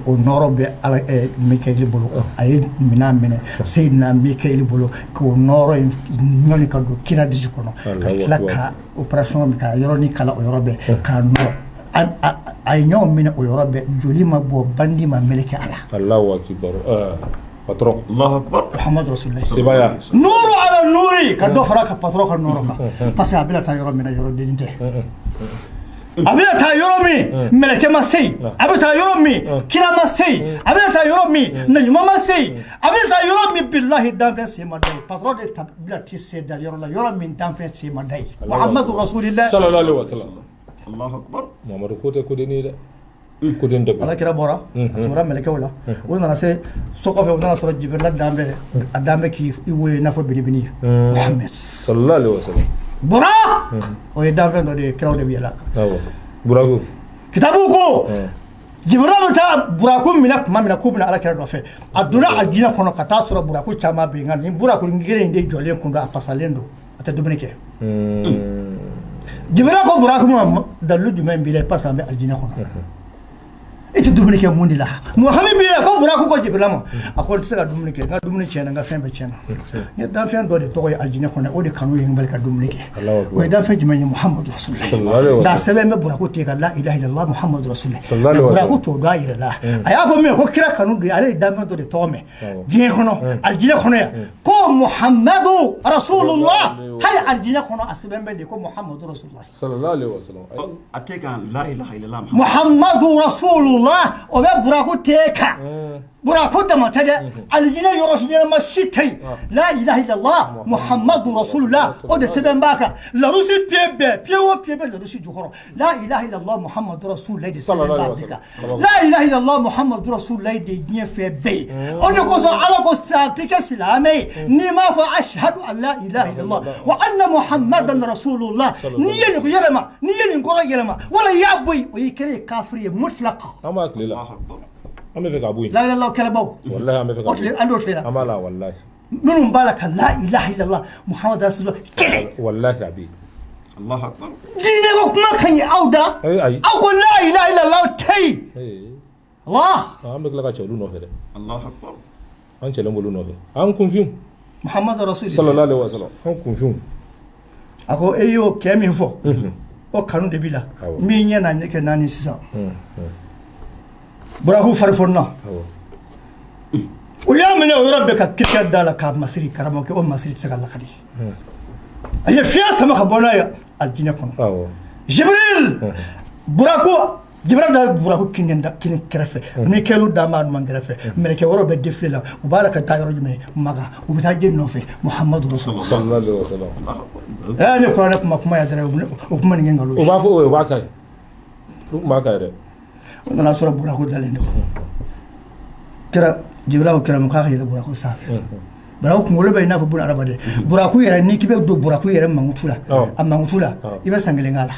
O nɔɔrɔ bɛ ala Mikɛli bolo. A ye minɛn minɛ Seyidina Mikɛli bolo k'o nɔɔrɔ in ɲɔni ka don kira disi kɔnɔ, ka tila ka opération ka yɔrɔnin kala o yɔrɔ bɛɛ k'a nɔrɔ. A ye ɲɔgɔn minɛ o yɔrɔ bɛɛ, joli ma bɔ, bandi ma meleke a la. Allahu akbar, patron. Allahu akbar. Muhammadu Rasulullah. Sebaya. Nuru ala nuri, ka dɔ fara ka patron ka nɔrɔ kan, parce que a bɛna taa yɔrɔ min na, yɔrɔ dennin tɛ. A bɛna taa yɔrɔ min, mɛlɛkɛ ma se yen. A bɛ taa yɔrɔ min, kira ma se yen. A bɛna taa yɔrɔ min, naɲuman ma se yen. A bɛna taa yɔrɔ min, bilahi, danfɛn sen ma da yen. Patron de ta bɛna t'i se da yɔrɔ la, yɔrɔ min danfɛn sen ma da yen. Muhammadu Rasulullah. Sallallahu alaihi wa sallam. Allahu akbar. Muhammadu ko tɛ koden ye dɛ, koden tɛ. Ala kira bɔra, a tugura mɛlɛkɛw la. U nana se so kɔfɛ, u nana sɔrɔ Jibirila dan bɛ, a dan bɛ k'i woye i n'a fɔ binibini. Muhammed Sallallahu alaihi wa sallam. Bɔra, o ye danfɛn dɔ de ye, kiraw de bɛ yɛlɛ a kan. Awɔ, buraku. Kitabu ko Jibirila bɛ taa buraku minɛ tuma min na k'u bɛna ala kira nɔfɛ, a donna a jinɛ kɔnɔ ka taa sɔrɔ buraku caman bɛ yen, nka nin buraku kelen in de jɔlen kun don, a pasalen don, a tɛ dumuni kɛ. Jibirila ko buraku ma: dalilu jumɛn b'i la parce que an bɛ alijinɛ kɔnɔ, i tɛ dumuni kɛ, mun de la Muhammed b'i la? Ko buraku ko Jibirila ma, a ko n tɛ se ka dumuni kɛ, n ka dumuni tiɲɛna, n ka fɛn bɛɛ tiɲɛna. N ye danfɛn dɔ de tɔgɔ ye alijinɛ kɔnɔ, o de kanu ye n bali ka dumuni kɛ. O ye danfɛn jumɛn ye? Muhammadu Rasulullah. Nka sɛbɛn bɛ buraku ten kan: la ilaha illallah Muhammadu Rasulullah. Buraku t'o dɔn a yɛrɛ la. A y'a fɔ min ye ko kira kanu don, ale ye danfɛn dɔ de tɔgɔ mɛn diɲɛ kɔnɔ, alijinɛ kɔnɔ yan, ko Muhammadu Rasulullah. Hali alijinɛ kɔnɔ, a sɛbɛn bɛ de ko Muhammadu Rasulullah. Sallallahu alaihi wa sallam. A tɛ kan la ilaha illallah. Muhammadu Rasulullah, o bɛ buraku tɛ kan. Buraku dama tɛ dɛ, alijinɛ yɔrɔ si ɲɛnama si tɛ yen, la ilaha illallah Muhammadu Rasulullah, o de sɛbɛn b'a kan. Larusi pied bɛɛ, pied o pied bɛ larusi jukɔrɔ, la ilaha illallah Muhammadu Rasulullah de sɛbɛn b'a bɛɛ kan. La ilaha illallah Muhammadu Rasulullah de ye diɲɛ fɛn bɛɛ ye. O de kosɔn Ala ko sa tɛ kɛ silamɛ ye n'i m'a fɔ ashhadu an la ilaha illallah wa anna Muhammadan Rasulullah. N'i ye nin yɛlɛma, n'i ye nin kɔrɔ yɛlɛma wala i y'a bɔ yen, o y'i kɛlen ye kafiri ye mutlaka. An b'a tile la, an bɛ fɛ ka bɔ yen. La ilaha illallah kɛlɛbaw. Wallahi, an bɛ fɛ ka O tile, an d'o tile la. An b'a la, wallahi. Minnu b'a la ka la ilaha illallah Muhammadu Rasulullah kɛlɛ. Wallahi, a bɛ yen. Allahu akbar. Diinɛ ko kuma ka ɲi aw da. Ayi. Aw ko la ilaha illallah tɛ yen. Allah. An bɛ tila ka cɛ olu nɔfɛ dɛ. Allahu akbar. An cɛlen b'olu nɔfɛ, an kunfinw. Muhammadu Rasulullah. Sallallahu alaihi wa sallam, an kunfinw. A ko e y'o kɛ min fɔ, o kanu de b'i la. Awɔ. N b'i ɲɛ n'a ɲɛ kɛ naani sisan. Buraku farifɔnna. O y'a minɛ o yɔrɔ bɛɛ ka kirikɛ da la k'a masiri. Karamɔgɔkɛ, o masiri tɛ se ka lakali. A ye fiɲɛ sama ka bɔ n'a ye alijinɛ kɔnɔ. Jibril, buraku, Jibril da buraku kini da kini kɛrɛfɛ, Mikɛlu da b'a numan kɛrɛfɛ. Mɛlɛkɛ wɛrɛw bɛ défilé la, u b'a la ka taa yɔrɔ jumɛn? Maka. U bɛ taa jeli nɔfɛ? Muhammadu Rasulullah. Sallallahu alaihi wa sallam. Ne kuranɛ kuma kuma ya dɛrɛ, o kuma nin kɛ nkalon O ye. b'a fɔ, o b'a ka ɲi. U tun b'a kan yɛrɛ. O nana sɔrɔ buraku dalen don. Kira Jibirila ko kira ma k'a ka yɛlɛ buraku sanfɛ. Buraku kunkolo bɛ i n'a fɔ buna hadamaden. Buraku yɛrɛ, n'i k'i bɛ don buraku yɛrɛ mankutu la, a mankutu la, i bɛ san kelen k'a la.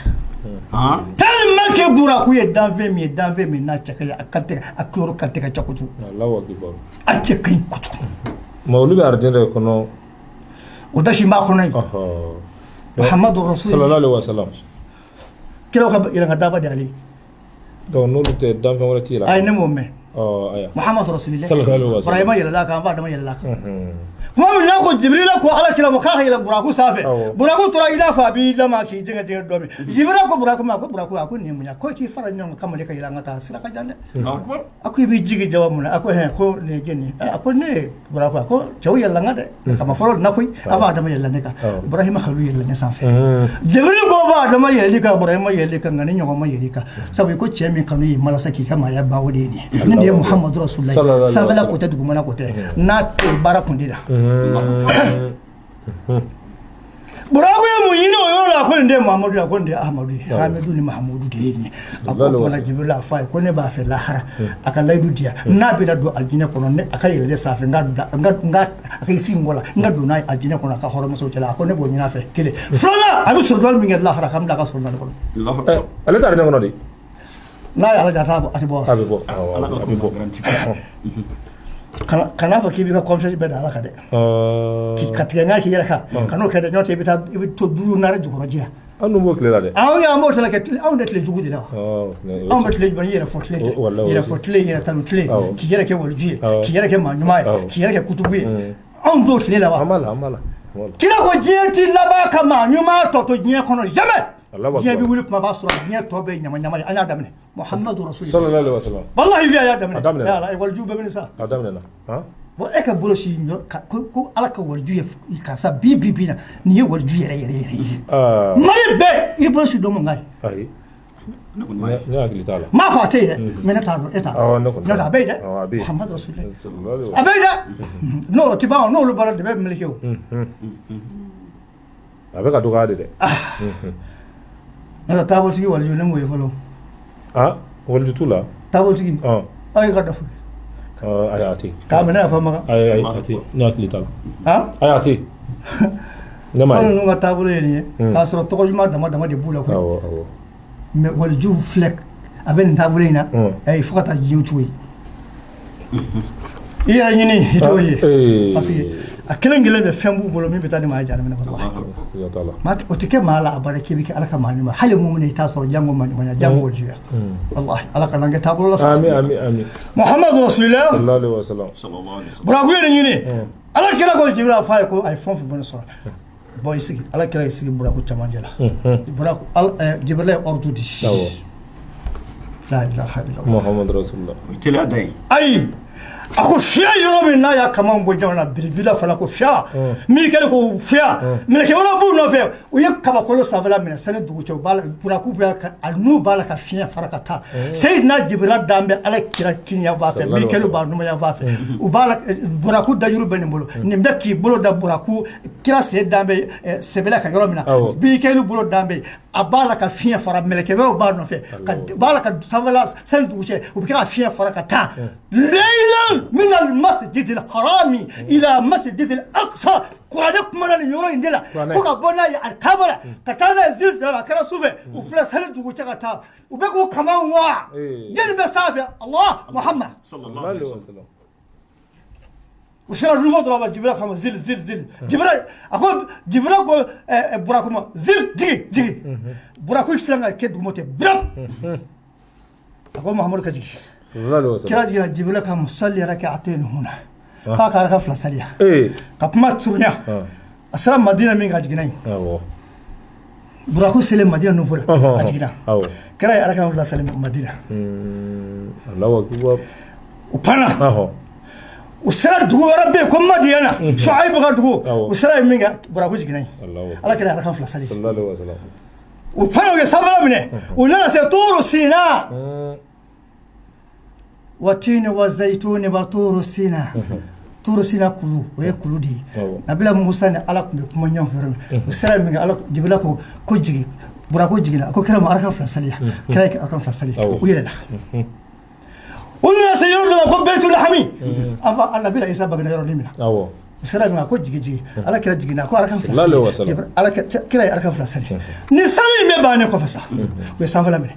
Tellement que buraku ye danfɛn min ye, danfɛn min n'a cɛ ka ɲi, a qualité, a couleur qualité ka ca kojugu. Alahu akibaru. A cɛ ka ɲi kojugu. Mais olu bɛ arijinɛ de kɔnɔ. O dasi b'a kɔnɔ yen. Muhammadu Rasul. Sallallahu alaihi wa sallam. Kiraw ka yɛlɛn ka daba de ale. Donc n'olu tɛ, danfɛn wɛrɛ t'i la. Ayi, ne m'o mɛn. Ɔ, ayiwa. Muhammadu Rasulillah. Sallallahu alaihi wa sallam. Ibrahima yɛlɛla kan, fa Adama yɛlɛla kan. Tuma min n'a ko Jibirila ko ala kira ma k'a ka yɛlɛ buraku sanfɛ, buraku tora i n'a fɔ a b'i lama k'i jɛngɛ jɛngɛ dɔɔnin. Jibirila ko buraku ma, ko buraku, a ko nin ye mun ye? Ko t'i fara ɲɔgɔn kan kamalen ka yɛlɛ an ka taa, sira ka jan dɛ. A ko i b'i jigi jawa mun na? A ko hɛn, ko nin ye jɛni ye? A ko ne ye buraku, a ko cɛw yɛlɛla n kan dɛ, kama fɔlɔ na koyi, a fɔ Adama yɛlɛla ne kan, Ibrahima Halilu yɛlɛla ne sanfɛ. Jibirila ko fɔ Adama yɛlɛli kan, Ibrahima yɛlɛli kan, nka ni ɲɔgɔn ma yɛlɛ kan, sabu ko cɛ min kanu y'i malasa k'i ka maaya ban, o de ye nin ye. Nin de ye Muhammadu Rasulullah. Sanfɛla ko tɛ, dugumana ko tɛ, n'a tɛ baara kun de la. Buraku ye mun ɲini o yɔrɔ la? Ko nin de ye Muhamadu ye, a ko nin de ye Ahamadu ye, Hamidu ni Mahamudu de ye nin ye. A ko o tuma Jibirila a fɔ a ye ko ne b'a fɛ lahara a ka layidu di yan, n'a bɛna don alijinɛ kɔnɔ, ne a ka yɛlɛ ne sanfɛ, n ka bila n ka n ka a ka i sigi n kɔ la, n ka don n'a ye alijinɛ kɔnɔ a ka hɔrɔnmusow cɛla. A ko ne b'o ɲini a fɛ kelen. Filanan, a bɛ sɔrɔdali min kɛ lahara, k'an bila a ka sɔrɔdali kɔnɔ. Ale tɛ alijinɛ kɔnɔ de. N'a ye Ala ja, a tɛ bɔ. A bɛ bɔ, a bɛ bɔ. Kana fɔ k'i b'i ka confiance bɛɛ da Ala kan dɛ. Ka tigɛ n k'i yɛrɛ kan, kan'o kɛ dɛ, n'o tɛ i bɛ taa i bɛ to duuru naani jukɔrɔ ji la. An dun b'o tile la dɛ. Anw y'an b'o tile kɛ, anw de tile jugu de la wa. Anw bɛ tile jumɛn? Yɛrɛ fɔ tile tɛ, yɛrɛ fɔ tile, yɛrɛ tanu tile, k'i yɛrɛ kɛ waliju ye, k'i yɛrɛ kɛ maa ɲuman ye, k'i yɛrɛ kɛ kutubu ye. Anw t'o tile la wa. An b'a la, an b'a la. Kira ko diɲɛ ti laban ka maa ɲuman tɔ to diɲɛ kɔnɔ jamais. Diɲɛ bɛ wuli tuma b'a sɔrɔ diɲɛ tɔ bɛɛ ɲama ɲama ye. An y'a daminɛ. Muhammadu Rasulullah. Sallallahu alaihi wasallam. Wallahi fi a y'a daminɛ. A daminɛ. Ala waliju bɛɛ minɛ sa. A daminɛ na. Bon, e ka bolo si ko Ala ka waliju ye karisa bi bi bi na nin ye waliju yɛrɛ yɛrɛ yɛrɛ ye. Mali bɛɛ i bolo si dɔn mun ka ye. Ayi. Ne hakili t'a la. N m'a fɔ a tɛ yen dɛ, mais ne t'a dɔn, e t'a dɔn. Ne t'a a bɛ yen dɛ. Muhammadu Rasulullah. A bɛ yen dɛ. N'o tɛ ban, n'olu bɔra de bɛ meleke o. A bɛ ka dɔgɔya de dɛ. Ne ka taabolotigi waliju ne m'o ye fɔlɔ. Ah, waliju t'u la. Taabolotigi. Aw ye ka dɔ fɔ. Ayi, a tɛ. K'a minɛ a fɔ Makan. Ayi ayi, a tɛ, ne hakili t'a la. Han? Ayi, a tɛ. Ne m'a ye. Anw ninnu ka taabolo ye nin ye. K'a sɔrɔ tɔgɔ ɲuman dama dama de b'u la koyi. Awɔ awɔ. Mais waliju filɛ, a bɛ nin taabolo in na. Ayi, fo ka taa diɲɛ cogo ye. I yɛrɛ ɲini i t'o ye. Parce que a kelen kelen bɛ fɛn b'u bolo min bɛ taa ni maa ye jahanama kɔnɔ. O tɛ kɛ maa la a baara k'i bɛ kɛ Ala ka maa ɲuman, hali mun i t'a sɔrɔ jango maa ɲumanya, jango walijuya. Wallahi Ala kana an kɛ taabolo la sa. Amin amin amin. Muhammadu Rasulillah. Sallallahu alaihi wasallam. Buraku ye nin ɲini. Ala kira ko Jibirila f'a ye ko a ye fɛn o fɛn bɔ ne sɔrɔ. Bon, i sigi, Ala kira y'i sigi buraku camancɛ la. Buraku Jibirila ye ordre di. Awɔ. La ilaha illallah. Muhammadu Rasulullah. O teliya da ye. Ayi, a ko fiya yɔrɔ min n'a y'a kaman bɔ jamana biribila fana ko fiya min kɛlen ko fiya mɛlɛkɛ wɛrɛ b'u nɔfɛ, u ye kabakolo sanfɛla minɛ sani dugu cɛ, u b'a la buraku bɛ ka a n'u b'a la ka fiɲɛ fara ka taa. Seyidina Jibirila dan bɛ Ala kira kiniya fan fɛ, min kɛlen b'a numanya fan fɛ, u b'a la buraku dajuru bɛ nin bolo, nin bɛ k'i bolo da buraku kira sen dan bɛ sɛbɛla ka yɔrɔ min na, Mikɛli bolo dan bɛ a b'a la ka fiɲɛ fara, mɛlɛkɛ wɛrɛw b'a nɔfɛ ka b'a la ka sanfɛla sani dugu cɛ, u bɛ kɛ ka fiɲɛ fara ka taa laylan min al masjid al harami ila masjid al aqsa. Kuranɛ kumana nin yɔrɔ in de la ko ka bɔ n'a ye alikaba la ka taa n'a ye Jerusalem. A kɛra sufɛ, u filɛ sani dugu cɛ ka taa, u bɛ k'u kaman wa jɔnni bɛ sanfɛ? Allah Muhammad. Sallallahu alaihi wasallam. U sera nouveau dɔrɔn ma, Jibirila kama zil zil zil. Jibirila a ko, Jibirila ko buraku ma zil, jigi jigi. Buraku sera ka kɛ duguma tɛ biram. A ko Muhammadu ka jigi. Kira jiginna, Jibirila ka musalli rak'atayn huna, k'a ka raka fila saliya ka kuma surunya. A sera Madina min ka jiginna yen, buraku selen Madina nouveau la, a jiginna, kira ye raka fila sali Madina. Allahu akbar. U panna, u sera dugu wɛrɛ bɛ yen ko Madiyana, Suhayibu ka dugu. U sera yen min kɛ, buraku jiginna yen, Ala kira raka fila sali. U panna, u ye sanfɛla minɛ, u nana se Tuuru Sina, wa tini wa zayituni wa Tuuru Sina. Tuuru Sina kulu, o ye kulu de ye. Nabila Musa ni Ala tun bɛ kuma ɲɔgɔn fɛ yɔrɔ min, u sera yen min kɛ, Ala Jibirila ko jigin. Burako jiginna, a ko kira ma arakan 2 sali yan. Kira ye arakan 2 sali, u yɛlɛla. U nana se yɔrɔ dɔ ma ko Bɛtulahami, a fɔ Anabila Isa bangena yɔrɔ min na. U sera yen, a ko jigin jigin. Ala kira jiginna, a ko arakan 2 sali. Ala kira ye arakan 2 sali. Ni sali in bɛ bannen kɔfɛ sa, u ye sanfɛla minɛ.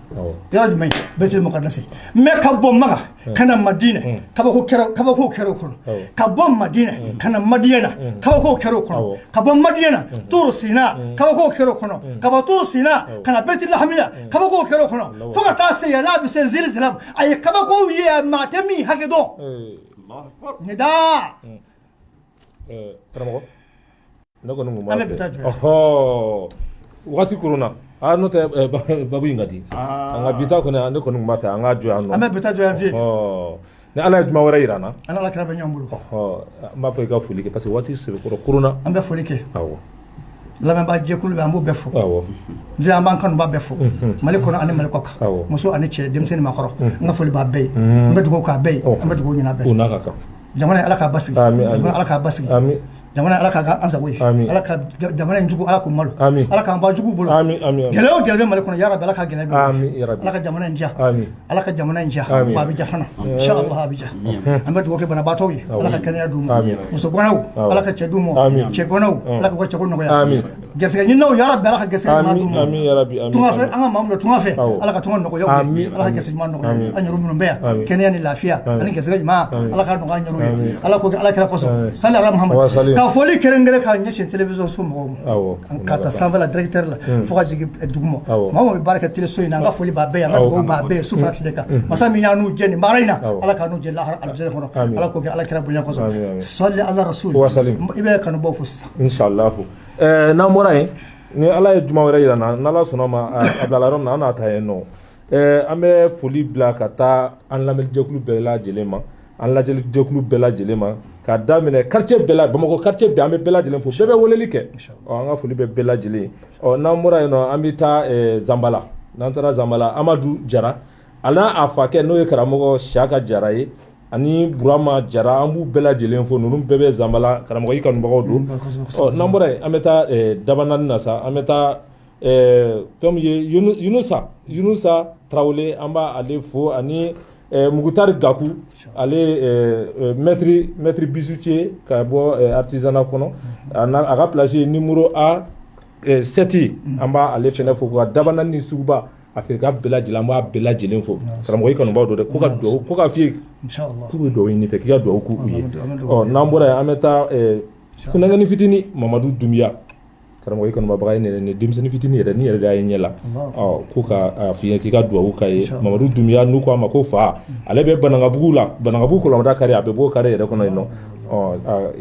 Yɔrɔ jumɛn? Bɛtul Mukadasi. Mais ka bɔ Maka ka na Madinɛ, kabako kɛra, kabako kɛra o kɔnɔ. Ka bɔ Madinɛ ka na Madiyana, kabako kɛra o kɔnɔ. Ka bɔ Madiyana Turu Sina, kabako kɛra o kɔnɔ. Ka bɔ Turu Sina ka na Bɛtulahamiya, kabako kɛra o kɔnɔ. Fo ka taa se yan n'a bɛ se Zilizilam, a ye kabakow ye maa tɛ min hakɛ dɔn. Nida. Karamɔgɔ, ne kɔni kun b'a fɛ ɔhɔ wagati koronna aa, n'o tɛ babu in ka di an ka bi ta kɔni, ne kɔni kun b'a fɛ an ka jɔ yan nɔ. An bɛ bi ta jɔ yan fiye. Ni Ala ye juma wɛrɛ yira an na, an Ala kira bɛ ɲɔgɔn bolo. An b'a fɔ i ka foli kɛ parce que waati sɛbɛkɔrɔ koronna. An bɛ foli kɛ. Awɔ. Lamɛnbaa jɛkulu bɛ, an b'o bɛɛ fo. Awɔ. An b'an kanuba bɛɛ fo. Mali kɔnɔ ani Mali kɔ kan. Muso ani cɛ, denmisɛnnin maakɔrɔ. N ka foli b'a bɛɛ ye. N bɛ dugawu k'a bɛɛ ye. An bɛ dugawu ɲini a bɛɛ fɛ. O n'a ka kan. Jamana Ala k'a basigi. Jamana Ala k'a basigi. Jamana Ala k'a an sago ye. Ala ka jamana in jugu Ala k'u malo. Ala k'an ba jugu bolo. Gɛlɛya o gɛlɛya bɛ Mali kɔnɔ, yarabi Ala ka gɛlɛya bɛ. Ala ka jamana in diya. Ala ka jamana in diya. Wa a bɛ diya fana. Inshallah a bɛ diya. An bɛ dugawu kɛ banabaatɔw ye. Ala ka kɛnɛya d'u ma. Muso ganaw Ala ka cɛ d'u ma. Cɛ ganaw Ala k'u ka cɛko nɔgɔya. Gɛrɛsɛgɛ ɲininaw yarabi Ala ka gɛrɛsɛgɛ ɲuman d'u ma. Tunga fɛ, an ka maa minnu tunga fɛ, Ala ka tunga nɔgɔya u ye. Ala ka gɛrɛsɛgɛ ɲuman nɔgɔya. An yɛrɛ minnu bɛ yan, kɛnɛya ni lafiya ani gɛrɛsɛgɛ ɲuman, Ala ka nɔgɔya an yɛrɛ ye. Ala k'o kɛ Ala kira kosɔn. Sali ala Muhammad. Ka foli kɛrɛnkɛrɛn k'a ɲɛsin télévision so mɔgɔw ma. Ka ta sanfɛ la directeur la fo ka jigin dugu ma. Maa o maa bɛ baara kɛ télé so in na, an ka foli b'a bɛɛ ye, an ka dugawu b'a bɛɛ ye su fara tile kan. Masa min y'an n'u jɛ nin baara in na, Ala k'an n'u jɛ lahara alijinɛ kɔnɔ. Ala k'o kɛ Ala kira bonya kosɔn. Sali ala rasul. I bɛ kanubaw fo sisan. Inshallah. N'an bɔra yen, ni Ala ye juma wɛrɛ yira n na, n'Ala sɔnna ma, a bilala yɔrɔ min na, an n'a ta yen nɔ. An bɛ foli bila ka taa an lamɛnjɛkulu bɛɛ lajɛlen ma, an lajɛlijɛkulu bɛɛ lajɛlen ma, k'a daminɛ quartier bɛɛ la, Bamakɔ quartier bɛɛ, an bɛ bɛɛ lajɛlen fo, bɛɛ bɛ weleli kɛ. Ɔ, an ka foli bɛ bɛɛ lajɛlen. Ɔ, n'an bɔra yen nɔ, an bɛ taa Zanbala. N'an taara Zanbala, Amadu Jara, a n'a a fakɛ n'o ye karamɔgɔ Siyaka Jara ye, ani Burama Jara, an b'u bɛɛ lajɛlen fo. Ninnu bɛɛ bɛ Zanbala, karamɔgɔ i kanubagaw don. Ɔ, n'an bɔra yen, an bɛ taa Dabanani na sa, an bɛ taa fɛn min ye Yunusa Tarawele, an b'ale fo, ani Mugutari Gaku, ale maître bijoutier ka bɔ artisanat kɔnɔ, a ka place ye numéro A 7, an b'ale fɛnɛ fo. Ka Dabanani ni Suguba a feereka bɛɛ lajɛlen, an b'a bɛɛ lajɛlen fo. Karamɔgɔ i kanubaw don dɛ, ko ka dugawu, ko ka f'i ye k'u bɛ dugawu ɲini fɛ, k'i ka dugawu k'u ye. Ɔ, n'an bɔra yen, an bɛ taa funankɛnin fitinin Mamadu Dunbiya, karamɔgɔ i kanubaga ye, nin denmisɛnnin fitinin yɛrɛ ni yɛrɛ de y'a ye ɲɛ la. Ɔ, ko ka f'i ye k'i ka dugawu k'a ye. Mamadu Dunbiya, n'u k'a ma ko fa, ale bɛ Banankabugu la, Banankabugu kɔlɔnda kari, a bɛ bɔ kari yɛrɛ kɔnɔ yen nɔ. Ɔ,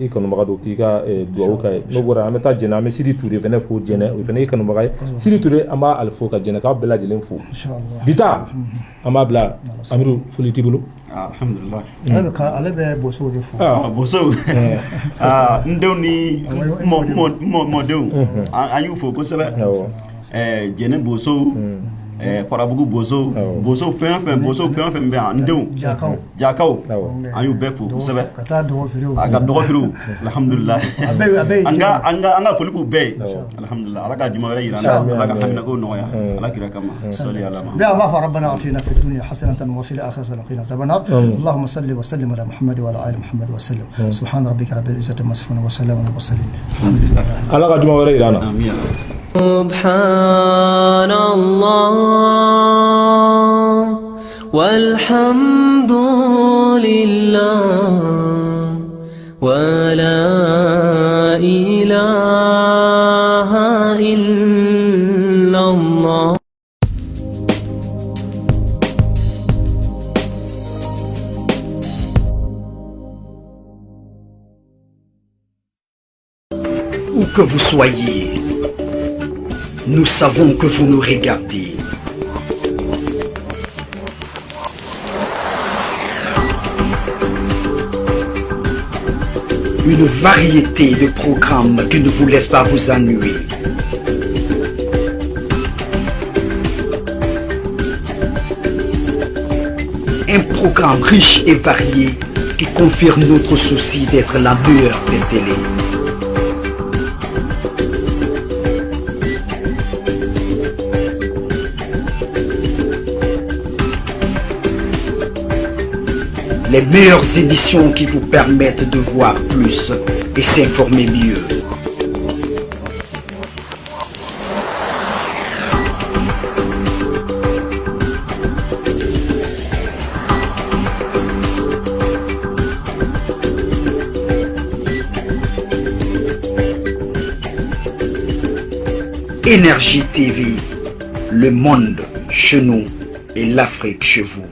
i kanubaga don, k'i ka dugawu k'a ye. N'o bɔra, an bɛ taa Jɛnɛ, an bɛ Sidi Ture fɛnɛ fo. Jɛnɛ, o fɛnɛ ye kanubaga ye. Sidi Ture, an b'a ale fo, ka Jɛnɛkaw bɛɛ lajɛlen fo. Bi ta an b'a bila Amiru, foli t'i bolo. Alhamdulillah. Ale bɛ bosow de fo. Bosow, n denw ni mɔdenw, an y'u fo kosɛbɛ. Jɛnɛ bosow, Farabugu bosow, bosow fɛn o fɛn, bosow fɛn o fɛn bɛ yan, n denw, jakaw, an y'u bɛɛ fo kosɛbɛ. Ka taa dɔgɔfiriw. A ka dɔgɔfiriw, alhamdulillah. An ka foli b'u bɛɛ ye. Alhamdulillah, Ala ka juma wɛrɛ yira an na, Ala ka haminako nɔgɔya, Ala kira kama. Sali ala ma. Bi an b'a fɔ rabbana atina fi dunya hasanatan wa fil akhirati hasanatan wa qina azaban nar. Allahumma salli wa sallim ala Muhammad wa ala ali Muhammad wa sallim. Subhana rabbika rabbil izzati amma yasifun wa salamun alal mursalin. Alhamdulillah. Ala ka juma wɛrɛ yira an na. Amin. سبحان الله والحمد لله ولا إله إلا الله. Où que vous soyez, nous savons que vous nous regardez. Une variété de programmes qui ne vous laisse pas vous ennuyer. Un programme riche et varié qui confirme notre souci d'être la meilleure des télés. Les meilleures émissions qui vous permettent de voir plus et s'informer mieux. Énergie TV, le monde chez nous et l'Afrique chez vous.